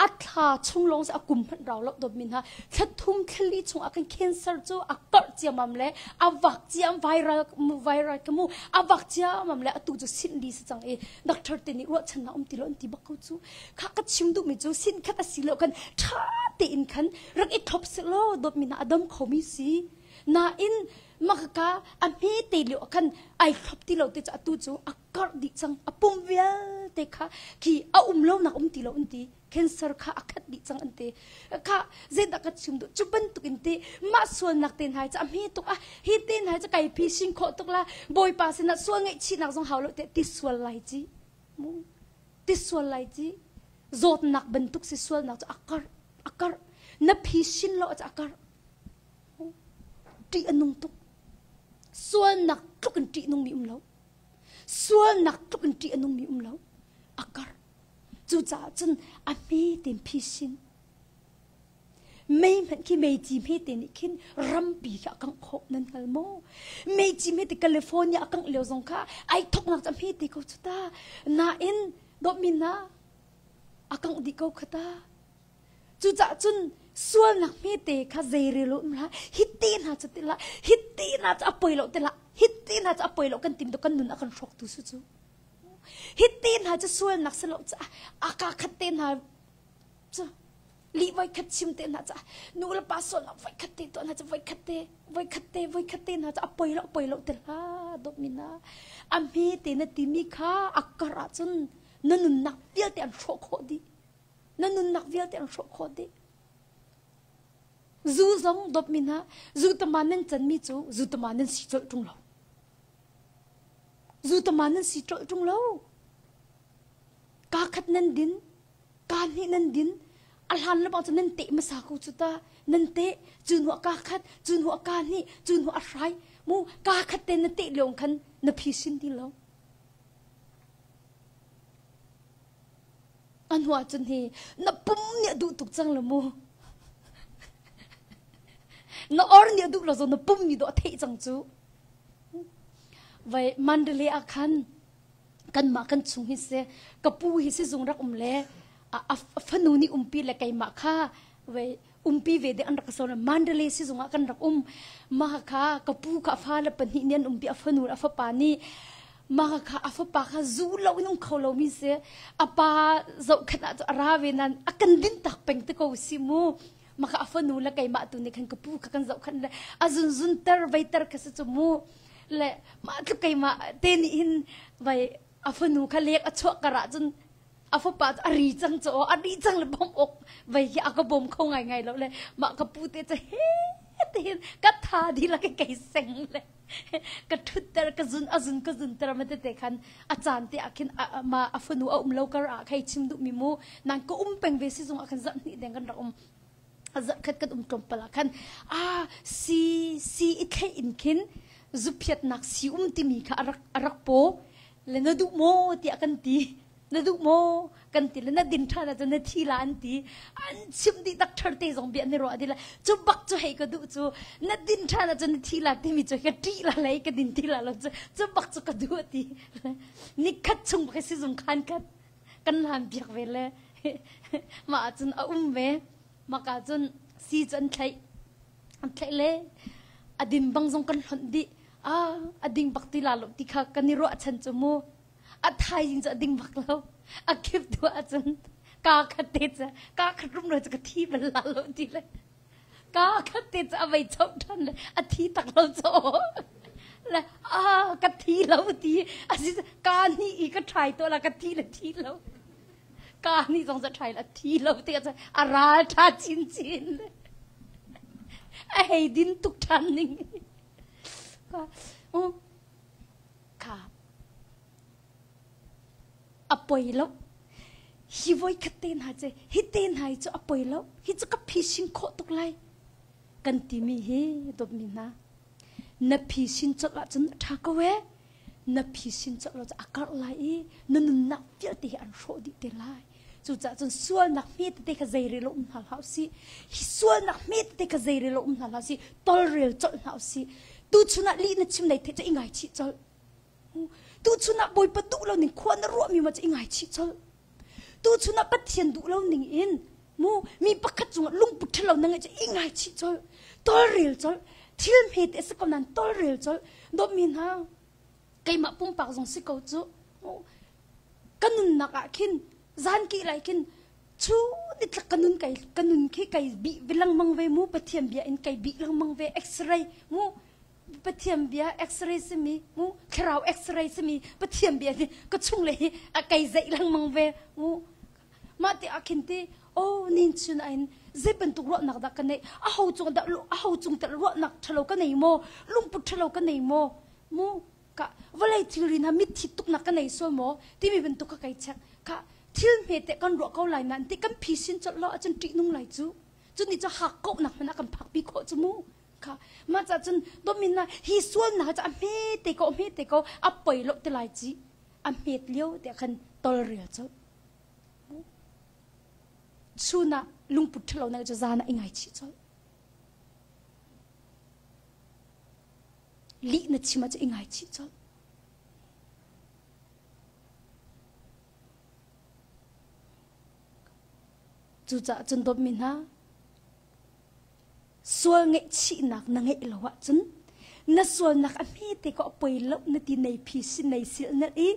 A thla chung lawng a kum hmanh rau lo dawt mi hna thla thum thla li chung ah khan cancer cu a karh ciamam le a vak ciam viral viral ka mu a vak ciamam le atu cu sin li si cang i doctor te nih ruahchannak um ti lo an ti bak ko cu kha ka chim duh mi cu sin khat a si lo khan tha tein khan rak i thlop se law dawt mi hna a dam kho mi si nain makaka a hme te lio khan ai thlop ti lo te cu atu cu a karh dih cang a pum vialte kha khi a um lo nak um ti lo an ti cancer kha a khat dih cang an ti kha zeidah ka chim duh cu bantuk in ti mah sualnak te hna cu a hme tuk ah hi te hna cu kai phi sing khawh tuk la bawipa sinah sual ngaihchihnak zong hau lo te ti sual lai ci mu ti sual lai ci zawtnak bantuk si sualnak cu a karh a karh na phi sin lo a karh ṭih a nung tuk sualnak tluk in ṭih nungmi um lo Sualnak tluk in ṭih a nungmi um lo. A karh. Cucaah cun a hme tein phisin. Mei hmanh khi meici hmete nih khin rampi khi a kangh khawh nan hngal maw? Meici hmete California a kangh lio zong kha ai thoknak cu a hmete ko cu ta. Nain dawtmi hna a kangh dih ko kha ta. Cucaah cun sualnak hmete kha zeirel um hlah hi te hna cu ti hlah hi te hna cu a poi lo ti hlah hi te hna cu a poi lo kan tim kan nun a kan hrawktu su cu hi te hna cu sualnak si lo caah a ka khat te hna cu lih voi khat chim te hna caah nu le pa sualnak voi khat te tuah hna cu voi khat te voi khat te voi khat te hna cu a poi lo poi lo ti hlah dawtmi na a hme te na timi kha a kar ahcun na nunnak vialte an hrawh khawh dih Na nunnak vialte an hrawh khawh dih. Zu zong dawtmi hna, zu tama nan canmi cu zu tama nan si colh ṭung lo. Zu tama nan si colh ṭung lo. Kaa khat nan din, kaa hnih nan din, a hlan le bang cu nan teh hmasa ko cu ta. Nan teh, cu hnuah kaa khat, cu hnuah kaa hnih, cu hnuah a hrai. Mu kaa khat te na teh lio khan na phisin ti lo. A hnu ahcun hi na pum nih a duh tuk cang lo mu. Na or nih a duh lo zong na pum nih dawh a theih cang cu. Vai Mandalay ah khan kanmah kan chung hi si ka pu hi sizung rak um le a fanu nih umpi le keimah kha vai umpi ve ding an rak so Mandalay sizung ah kan rak um mah kha ka pu kha a fale pahnih nih an umpi a fanu a fapa nih mah kha a fapa kha zu lo in um kho lo mi si a pa zohkhenh ah cu a ra ve nan a kan din tak peng te ko si mu mah kha a fanu le keimah tu nih khan ka pu kha kan zohkhenh le a zunzun ter vei ter kha si cu mu le mah tluk keimah te nih hin vai a fanu kha lek a chuah kar ah cun a fapa cu a ri cang cu a ri cang le bawmh awk vei hi a ka bawm kho ngai ngai lo le mah ka pu te cu he te hin ka tha dila ke kei seng le ka thutter ka zun a zun ka zun ter ma te te khan a caan te ah khin ma a fanu a um lo kar ah khai chim duh mi mu nang ka um peng ve si zung ah khan zarh hnih deng kan rak um zarh khat kan um tlawmpal ah khan a si si i thlei in khin zuphiatnak si um timi kha a rak a rak paw le na duh maw tiah kan ti na duh maw kan ti le na din ṭhan ahcun na thi la an ti an chimh dih tak ṭher te zong bia an i ruah dih le cu bak cu hei ka duh cu na din ṭhan ahcun na thi la timi cu ka ṭih la lei ka din ti la lo cu cu bak cu ka duh ti nikhat chung bak sizung khan khat kan hlan piak ve le mah ahcun a um ve maka cun si cu an thlaih an thlaih le a din bang zong kan hlonh dih ah a ding bak ti la lo ti kha kan i ruahchan cu mu a thaizing cu a ding bak lo a kip tu ahcun kaa khat te cu kaa khat rum lo cu ka thi bal la lo ti le kaa khat te cu a vei choh ṭhan le a thi tak lo cu le a ka thi lo ti asi ka ni i ka ṭhai to la ka thi le thi lo ka ni zong za ṭhai la thi lo ti a a ral ṭha chinchin a hei din tuk ṭhan ning Kha a poi lo. Hi voi khat te hna cu hi te hna hi cu a poi lo. Hi cu ka phisin khawh tuk lai. Kan timi hi dawtmi hna. Na phisin colh ahcun a ṭha ko ee. Na phisin colh lo cu a karh lai i na nunnak vialte hi an hrawh dih te lai. Cucaah cun sualnak hme tete kha zeirel um hna hlah usih. Hi sualnak hme tete kha zeirel um hna hlah usih. Tolrel colh hna usih. Tuchun ah lih na chim nei theih cu i ngaichih colh. Tuchun ah Bawipa duh lo ning khua na ruahmi ma cu i ngaichih colh. Tuchun ah Pathian duh lo ning in mu mi pakhat cungah lungput ṭhalo na ngeih cu i ngaichih colh. Tawlrel colh. Thil hmete a si ko nain tawlrel colh. Dawtmi hna, keimah pumpak zong si ko cu. Ka nunnak ah khin zan kih lai khin chu nitlak ka nun kai ka nun khi kai bih lengmang ve mu Pathian bia in kai bih lengmang ve x-ray mu Pathian bia x-ray simi mu thlarau x-ray simi Pathian bia hi ka chung le hi a kai zeih lengmang ve mu mah ti ah khin ti oh nin chun ain zei bantuk ruahnak dah ka nei a ho cung dah a ho cung tel ruahnak thalo ka nei maw lungput thalo ka nei maw mu ka vawlei thilri hna mitthi tuknak ka nei sual maw timi bantuk ka kai check ka thil hme te kan ruah ko lai nain ti kan phisin colh lo ahcun ṭihnung lai cu cu ni cu hak kohnak hmanh ah kan phakpi khawh cu mu kha mah ca cun domin na hi sualnak cu a hme te ko hme te ko a poi lo te lai ci a hmet lio te khan tolrel cu chun ah lungput ṭhalo na cu zan ah i ngaichih colh Lih na chim ahcun i ngaichih colh. Cucaah cun dawtmi hna, sual ngaihchihnak na ngeih lo ahcun na sualnak a hmete ko a poi lo na ti nei phi si nei sil nalh i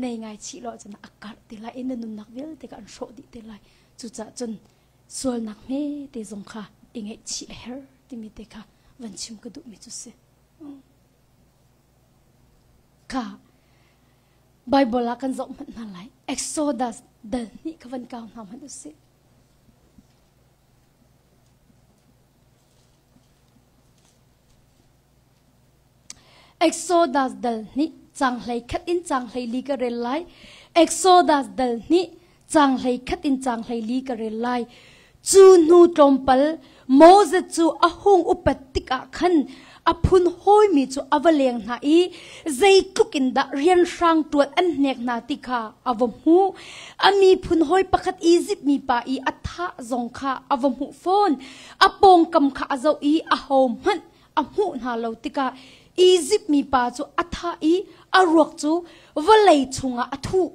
nei ngaichih lo ahcun a karh te lai i na nunnak vialte ka an hrawh dih te lai. Cucaah cun sualnak hmete zong kha i ngaihchih a herh timi te kha van chim ka duhmi cu si. Kha Bible ah kan zoh hmanh hna lai. Exodus dal hnih kha van kau hna hmanh usih. Exodus dal hnih cang hlei khat in cang hlei li ka rel lai. Exodus dal hnih cang hlei khat in cang hlei li ka rel lai. Cu hnu tlawmpal Moses cu a hung upat tikah khan a phun hawimi cu a va leng hna i zeitluk in dah rianhrang ṭuan an hnek hna ti kha a va hmuh. A miphun hawi pakhat Izipt mipa i a thah zong kha a va hmuh fawn. A pawngkam kha a zoh i ahohmanh a hmuh hna lo tikah Izipt mipa cu a thah i a ruak cu vawlei chungah a thuh.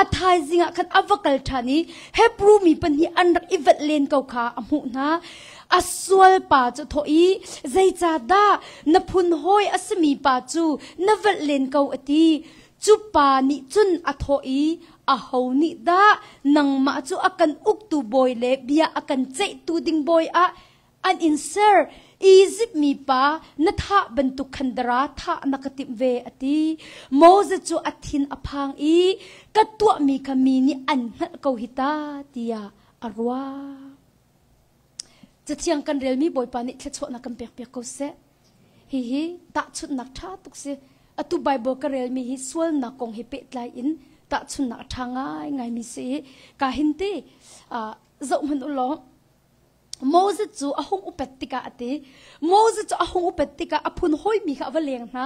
A thaizing ah khan a va kal ṭhan i Hebru mi pahnih an rak i velh len ko kha a hmuh hna. A sual pa cu thawh i, Zeicahdah na phun hawi a simi pa cu na velh len ko a ti. Cu pa nih cun a thawh i, Aho nih dah nangmah cu a kan uktu bawi le bia a kan ceihtu ding bawi ah an in ser Izipt mi pa na thah bantuk khan dara thah na ka timh ve a ti Moses cu a thin a phang i ka tuahmi kha mi nih an hngalh ko hi ta tiah a ruah Cathiang kan relmi Bawipa nih thluachuahnak kan pek piak ko seh hihi tahchunhnak ṭha tuk si atu Bible ka relmi hi sualnak kong he pehtlai in tahchunhnak a ṭha ngaingaimi si i ka hin ti zoh hmanh u law Moses cu a hung upat tikah a ti. Moses cu a hung upat tikah a phun hawimi kha a va leng hna.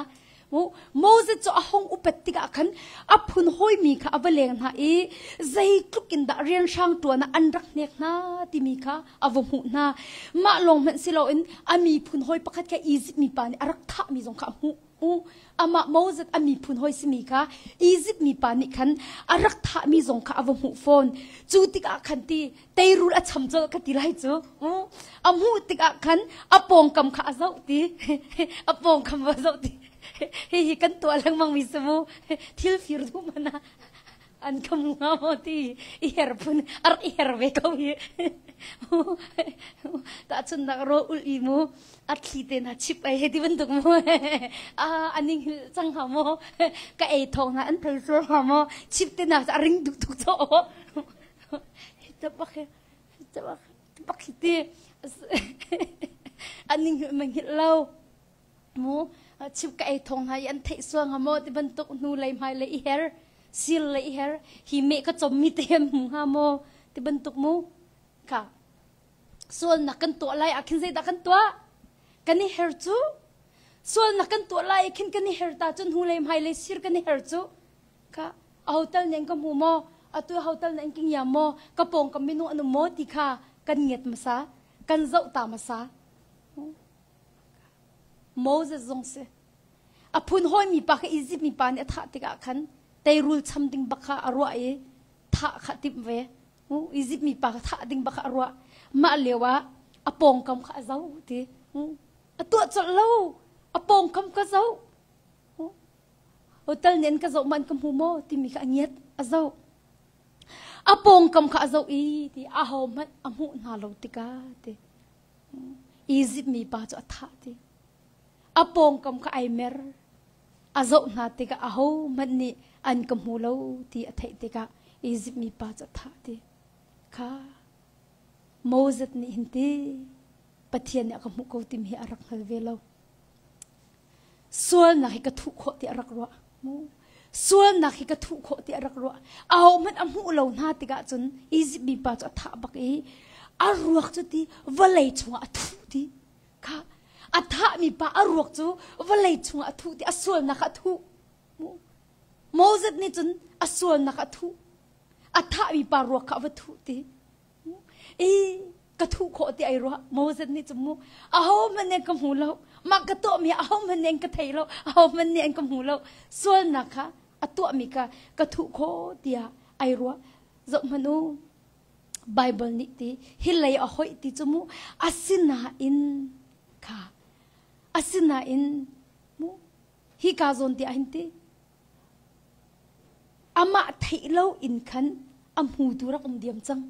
Moses cu a hung upat tikah khan a phun hawimi kha a va leng hna i zeitluk in dah rianhrang ṭuan ah an rak hnek hna timi kha a va hmuh hna. Mah lawng hmanh si loin a miphun hawi pakhat kha Izipt mipa nih a rak thahmi zong kha a hmuh. Amah Moses a miphun hawi simi kha Izipt mipa nih khan a rak thahmi zong kha a va hmuh fawn. Cu tikah khan ti teirul a cham colh ka ti lai cu. A hmuh tikah khan a pawngkam kha a zoh ti. A pawngkam a zoh ti. Hihi kan tuah lengmang mi si mu. Thil fir duh man ah an ka mu hnga maw ti i her phun a rak i her ve ko hi. Tahchunhnak rawl ulh i mu a thli te na chip ei he ti bantuk mu a aning hil cang hnga maw ka ei thawng hna an thei sual hnga maw chip te na a ring duh tuk chaw bak bak ti aning hil mang hil lo mu chip ka ei thawng hna i an theih sual hnga maw ti bantuk hnu lei hmai lei i her sil lei i her hi me ka chom mi te mu hnga maw ti bantuk mu kha Sualnak kan tuah lai ah khin zeidah kan tuah? Kan i her cu. Sualnak kan tuah lai khin kan i her ta cun hnulei hmailei sir kan i her cu. Kha a hotel nen ka hmu maw? Atu hotel nen ka ngia maw? Ka pawng ka minung an um maw ti kha kan ngiat hmasa. Kan zoh ta hmasa. Moses zong si. A phun hawi mi pa kha Izipt mi pa nih a thah tikah khan teirul cham ding bak kha a ruah i thah kha timh ve. Izipt mi pa kha thah ding bak kha a ruah. Mah lio ah a pawngkam kha a zoh ti. A tuah colh lo. A pawngkam ka zoh. Hotel nih an ka zoh ma an ka hmu maw timi kha a ngiat a zoh. A pawngkam kha a zoh i ti aho hmanh a hmuh hna lo tikah ti. Izipt mi pa cu a thah ti. A pawngkam kha ai mer. A zoh hna tikah ahohmanh nih an ka hmu lo ti a theih tikah Izipt mi pa cu a thah ti. Kha Moses nih hin ti Pathian nih a ka hmuh ko timi hi a rak hngal ve lo. Sualnak hi ka thuh khawh ti a rak ruah. Sualnak hi ka thuh khawh ti a rak ruah. Ahohmanh a hmuh lo hna tikah cun Izipt mi pa cu a thah bak i a ruak cu ti vawlei chungah a thuh ti. Kha a thahmi pa a ruak cu vawlei chungah a thuh ti a sualnak a thuh. Moses nih cun a sualnak a thuh. A thahmi pa ruak kha a va thuh ti. I ka thuh khawh ti ai ruah Moses nih cu mu aho hmanh nih an ka hmu lo mah ka tuahmi aho hmanh nih an ka thei lo aho hmanh nih an ka hmu lo sualnak kha a tuahmi kha ka thuh khawh tiah ai ruah zoh hmanh u Bible nih ti hi lei a hoih ti cu mu asinain kha asinain mu hi ka zawn ti ah hin ti Amah theih lo in khan a hmutu rak um diam cang.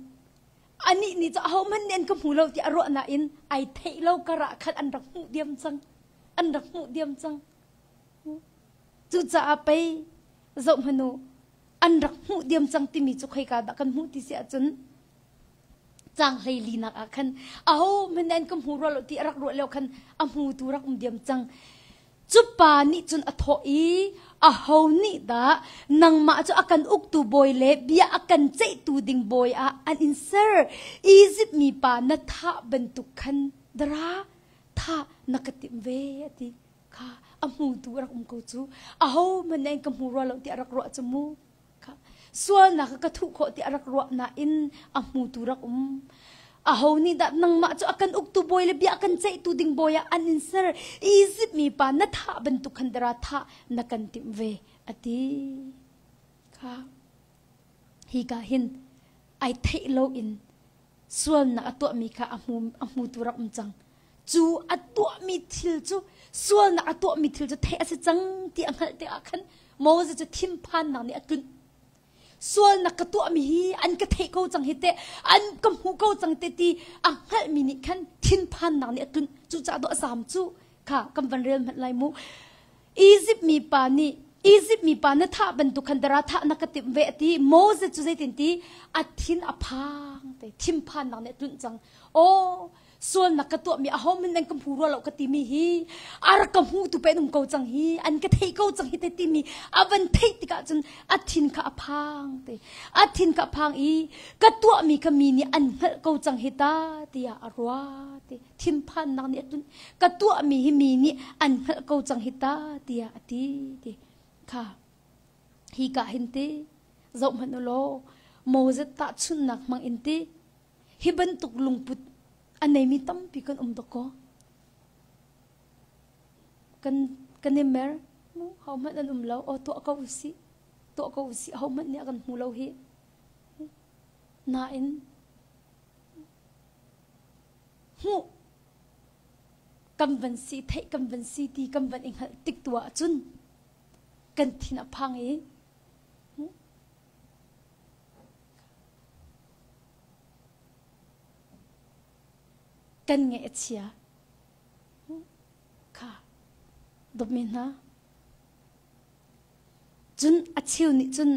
Anih nih cu ahohmanh nih an ka hmu lo ti a ruah nain ai theih lo karah khan an rak hmuh diam cang. An rak hmuh diam cang. Cucaah pei zoh hmanh u an rak hmuh diam cang timi cu khoika dah kan hmuh ti si ahcun caang 14 nak ah khan ahohmanh nih an ka hmu rua lo ti a rak ruah lio khan a hmutu rak um diam cang. Cu pa nih cun a thawh i, Aho nih dah nangmah cu a kan uktu bawi le bia a kan ceihtu ding bawi ah an in ser? Izipt mipa na thah bantuk khan dara thah na ka timh ve, a ti. Kha a hmutu a rak um ko cu. Ahohmanh nih an ka hmu rua lo ti a rak ruah cu mu. Kha sualnak ka thuh khawh ti a rak ruah nain a hmutu rak um. Aho nih dah nangmah cu a kan uktu bawi le bia a kan ceihtu ding bawi ah an in ser? Izipt mi pa na thah bantuk khan dara thah na kan timh ve a ti. Kha hi ka hin ai theih lo in sualnak a tuahmi kha a hmu a hmutu rak um cang. Cu a tuahmi thil cu sualnak a tuahmi thil cu theih a si cang ti a hngalh tikah khan Moses cu thinphannak nih a tlunh. Sualnak ka tuahmi hi an ka theih ko cang hi teh, an ka hmu ko cang te ti a hngalhmi nih khan thinphannak nih a tlunh. Cucaah dawh a zaam cu kha kan van rel hmanh lai mu. Izipt mi pa nih Izipt mi pa na thah bantuk khan dara thah na ka timh ve a ti. Moses cu zeitin ti a thin a phang te thinphannak nih a tlunh cang. Aw sualnak ka tuahmi aho min nan ka hmu rua lo ka timi hi a rak ka hmu tu pe um ko cang hi an ka theih ko cang hi te timi a van theih tikah cun a thin kha a phang te a thin kha a phang i ka tuahmi kha mi nih an hngalh ko cang hi ta tiah a ruah te thinphannak nih a tun ka tuahmi hi mi nih an hngalh ko cang hi ta tiah a ti ti kha hi ka hin ti zoh hmanh u law Moses tahchunhnak hmang in ti Hi bantuk lungput a neimi tampi kan um dawkaw. Kan kan i mer ho hmanh an um lo. Aw tuah ko usih. Tuah ko usih. Ho hmanh nih a kan hmu lo hi. Nain hmuh kan van si theih kan van si ti kan van i hngalh tik tu ahcun kan thin a phang i Kan ngaih a chia. Kha dawtmi hna. Cun a cheu nih cun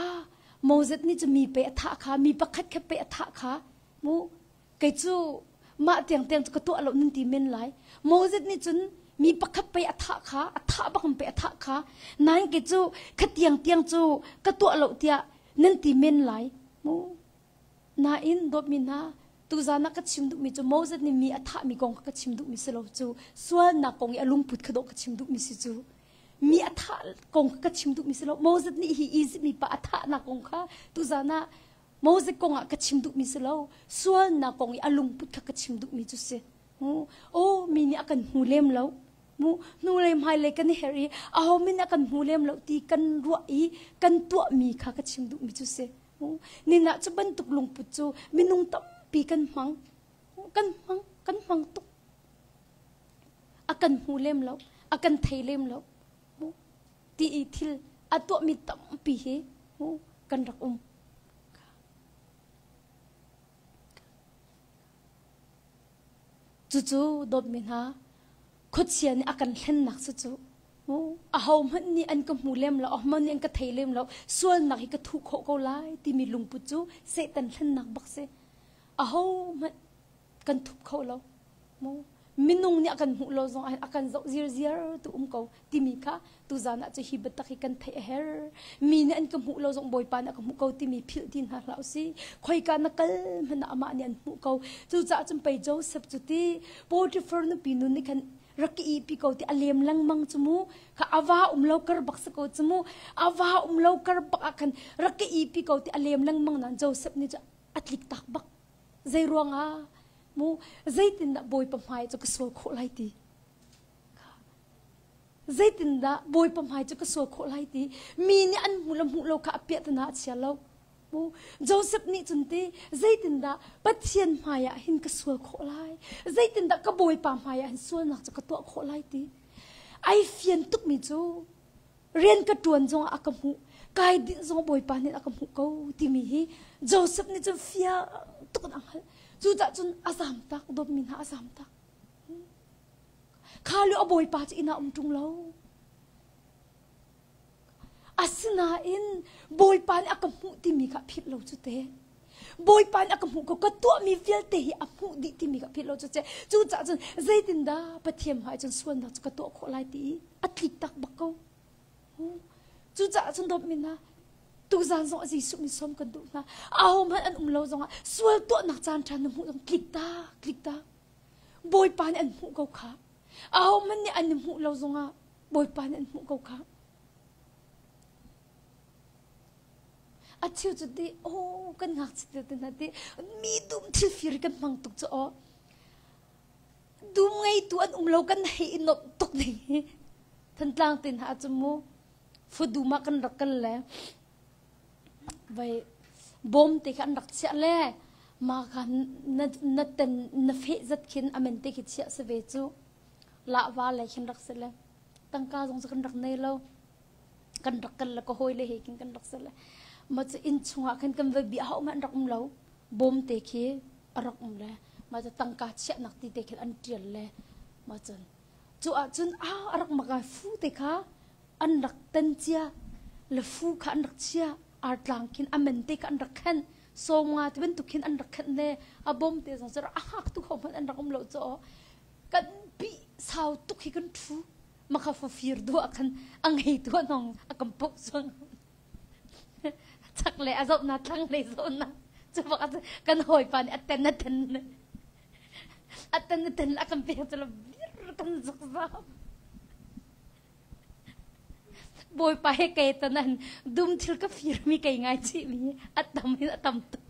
ah Moses nih cun mi pe a thah kha mi pakhat kha pe a thah kha mu kei cu mah tiang tiang cu ka tuah lo nan ti men lai Moses nih cun mi pakhat pei a thah kha a thah bak pei a thah kha nain kei cu kha tiang tiang cu ka tuah lo tiah nan ti men lai mu nain dawtmi hna tuzan ah ka chim duhmi cu Moses nih mi a thahmi kong kha ka chim duhmi si lo cu sualnak kong i a lungput kha dawh ka chim duhmi si cu mi a thah kong kha ka chim duhmi si lo Moses nih hi Egypt mi pa a thahnak kong kha tuzan ah Moses kong ah ka chim duhmi si lo sualnak kong i a lungput kha ka chim duhmi cu si aw mi nih a kan hmu lem lo. Mu hnulei hmailei kan i her i aho min a kan hmu lem lo ti kan ruah i kan tuahmi kha ka chim duhmi cu si. Nin ah cu bantuk lungput cu minung tampi kan hmang. Kan hmang, kan hmang tuk. A kan hmu lem lo, a kan thei lem lo. Ti i thil a tuahmi tampi hi kan rak um. Cucu dawtmi hna, khuachia nih a kan hlennak cucu ahohmanh nih an ka hmu lem lo, ahohmanh nih an ka thei lem lo, sualnak hi ka thuh khawh ko lai timi lungput cu Satan hlennak bak si. Ahohmanh kan thup kho lo. Minung nih a kan hmuh lo zong ah a kan zoh zirziar tu um ko timi kha tuzan ah cu hi biatak hi kan theih a herh. Mi nih an ka hmuh lo zong Bawipa nih a ka hmuh ko timi philh ti hna hlah usih. Khoika na kal hmanh ah amah nih an hmuh ko. Cucaah cun pei Joseph cu ti Potiphar nupi nu nih khan rak ka ihpi ko ti a lem lengmang cu mu kha a va um lo kar bak si ko cu mu a va um lo kar bak ah khan rak ka ihpi ko ti a lem lengmang nain Joseph nih cu a tlik tak bak. Zei ruangah mu zeitindah Bawipa hmai cu ka sual khawh lai ti? Zeitindah Bawipa hmai cu ka sual khawh lai ti? Mi nih an hmuh le hmuh lo kha a piahtana a chia lo. Mu Joseph nih cun ti zeitindah Pathian hmai ah hin ka sual khawh lai? Zeitindah ka Bawipa hmai ah hin sualnak cu ka tuah khawh lai ti? Ai fian tukmi cu rian ka ṭuan zongah a ka hmuh kai dinh zong bawipa nih a ka hmuh ko timi hi Joseph nih cun fiang tuk in a hngalh cucaah cun a zam tak dawtmi hna a zam tak kha lio a bawipa cu inn ah um ṭung lo asinain bawipa nih a ka hmuh timi kha philh lo cu te Bawipa nih a ka hmuh ko ka tuahmi vialte hi a hmuh dih timi ka philh lo cu ce cucaah cun zeitindah Pathian hmai cun sualnak cu ka tuah khawh lai ti i a tlik tak bak ko cucaah cun dawtmi hna tuzan zong Jesuh min sawm kan duh hna aho hmanh an um lo zongah sual tuahnak caan ṭha na hmuh zong tlik tak tlik tak Bawipa nih an hmuh ko kha aho hmanh nih an i hmuh lo zongah Bawipa nih an hmuh ko kha A cheu cu ti aw kan ngakchia te te hna ti mi dum thil fir kan hmang tuk cu aw dum ngeitu an um lo kan hei i nuamh tuk ding hi Thantlang te hna cu mu fudum ah kan rak kal le vai bawm te kha an rak chiah le ma kha na na ten na feh zat khin amen te khi chiah si ve cu lahva le khin rak si le tangka zong cu kan rak nei lo kan rak kal le ka hawi le he kin kan rak sal le ma cu inn chungah khan kan va bia hau man rak um lo bawm te khi a rak um le ma cu tangka chiahnak ti te khin an tial le ma cun cu ah cun a a rak maka fu te kha an rak tan cia le fu kha an rak chia artlang khin amen te kha an rak khen sawmnga ti bantuk khin an rak khen le a bom te zong cu a hak tu kho hmanh an rak um lo cho kan bi sau tuk hi kan thu maka fafir duah khan a ngei tu nong a kan pok chuang chak le a zoh na thlang le zoh na cu bak kan hawipa nih a ten a ten a ten a ten a kan pek cu bir kan zuk zam bawipa he kei tanan dum thil ka fir mi kei ngai chi mi a tam in a tam tuk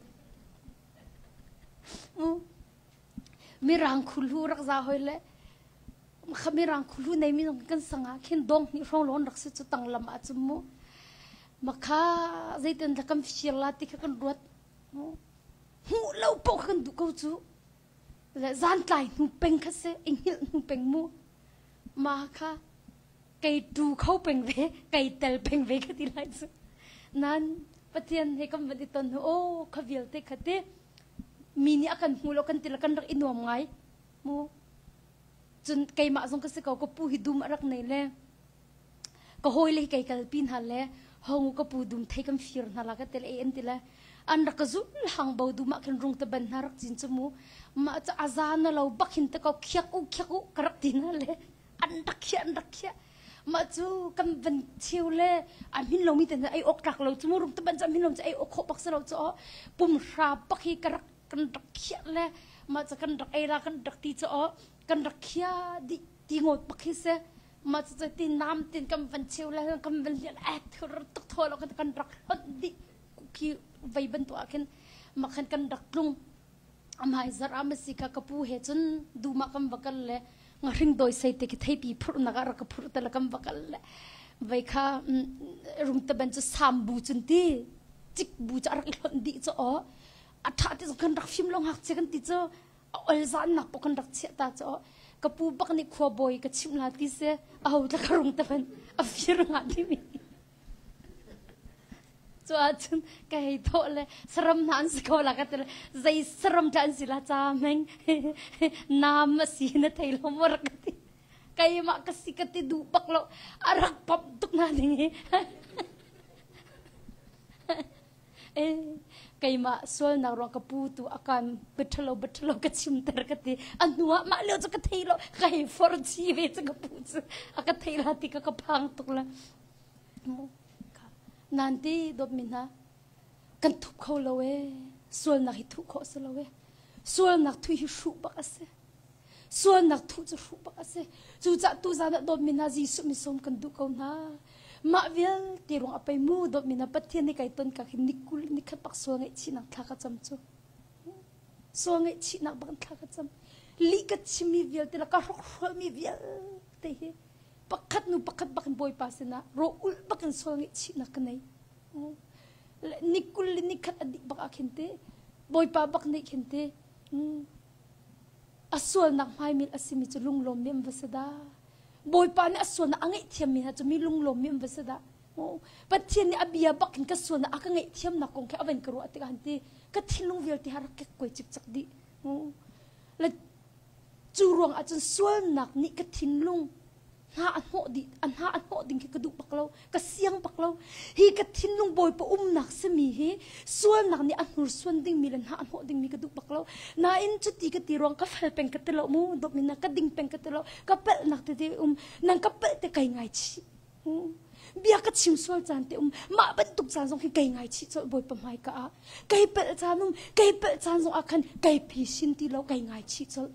mirang khulu rak za hoi le Mirang khulu neimi zong kan sang ah khin dong hnih hrawng lawng rak si cu tanglam ah cun mu makha zeitin dah kan fir la ti kha kan ruat hmuh lo paoh kha kan duh ko cu le zan tlai hnu peng kha si i hngilh hnu peng mu ma kha kei tu kho peng ve kei tel peng ve ka ti lai cu nan pathian he kan van i ton hnu o kha vialte kha ti mi nih a kan hmu lo kan ti le kan rak i nuam ngai mu Cun keimah zong ka si ko, ka pu hi dum a rak nei le ka hawile hi kei kalpi hna le hong ka pu dum thei kan fir hna la ka ti le an ti le an rak ka zul hang bo dum ah khin rung te ban hna rak cin cu mu mah cu aza na lo bak hin te ko khiak u khiak u ka rak ti hna le an rak khiah an rak khiah mah cu kan van cheu le a hmin lomi te ai ok tlak lo cu mu rung te ban cu a hmin lo cu ai ok khawh bak si lo cu pum hra bak hi ka rak kan rak khiah le mah cu kan rak ei la kan rak ti cu aw kan rak khia dih ti ngawt bak hi si mah cu ti nam tin kan van cheu le kan van lian ek thur tuk thaw lo kan rak hlonh dih khi vei bantuk ah khin mah khan kan rak tlung amai zar am si ka ka pu he cun duma kan va kal le. Ngahring dawi sei te khi theipi phurhnak ah rak ka phurh te le kan va kal le vei kha rungtaban cu sambu cun ti cik bu cu a rak i hlonh dih cu aw a ṭha ti kan rak fim lo ngakchia kan ti cu a ol zan nak pawh kan rak chiah ta cu aw ka pu bak nih khua bawi ka chimh la ti si aho tla ka rungtaban a fir nga timi Cu ahcun ka hei thawh le saram hna an si ko la ka ti le zei saram dah an si la ca meng naam a si na thei lo maw rak ka ti. Keimah ka si ka ti duh bak lo a rak pamh tuk na ding hi. Eh, keimah sualnak ruang ka pu tu a kan biaṭhalo biaṭhalo ka chimter ka ti. A hnu ah mah lio cu ka thei lo ka hei for chi ve cu ka pu cu a ka thei la ti ka ka phang tuk la. Nan ti dawtmi hna kan thup kho lo ee sualnak hi thuh khawh si lo ee sualnak thuh hi hruh bak a si sualnak thuh cu hruh bak a si cucah tuzan ah dawtmi hna Jesuh misawm kan duh ko hna mah vialte ruang a pei mu dawtmi hna Pathian nih kai ton ka khi nikul nikhat bak sual ngaihchihnak thla ka cam cu sual ngaihchihnak bak thla ka cam lih ka chimmi vialte le ka hrokhrolmi vialte hi pakhat nu pakhat bak in Bawipa sinah rawh ulh bak in sual ngaihchihnak ka nei. Ni kul le ni khat a dih bak ah khin te Bawipa bak nih khin te a sualnak hmaimil a simi cu lunglawmmi an va si dah. Bawipa nih a sualnak a ngaihthiammi hna cu mi lunglawmmi an va si dah. Pathian nih a bia bak in ka sualnak a ka ngaihthiamnak kong khi a van ka ruah tikah han ti ka thinlung vialte ha rak kek kuai cikcek dih. Le Cu ruang ah cun sualnak nih ka thinlung hna a hnawh dih a hna a hnawh ding khi ka duh bak lo ka siang bak lo hi ka thinlung bawipa umnak simi hi sualnak nih a hnursuan dingmi le hna a hnawh dingmi ka duh bak lo nain cuti ka ti ruang ka fel peng ka ti lo mu dawtmi na ka ding peng ka ti lo ka palhnak tete um nang ka palh te kai ngaichih Bia ka chim sual caan te um mah bantuk caan zong hi kei ngaichih colh Bawipa hmaika ah kei palh caan um kei palh caan zong ah khan kei phisin ti lo kei ngaichih colh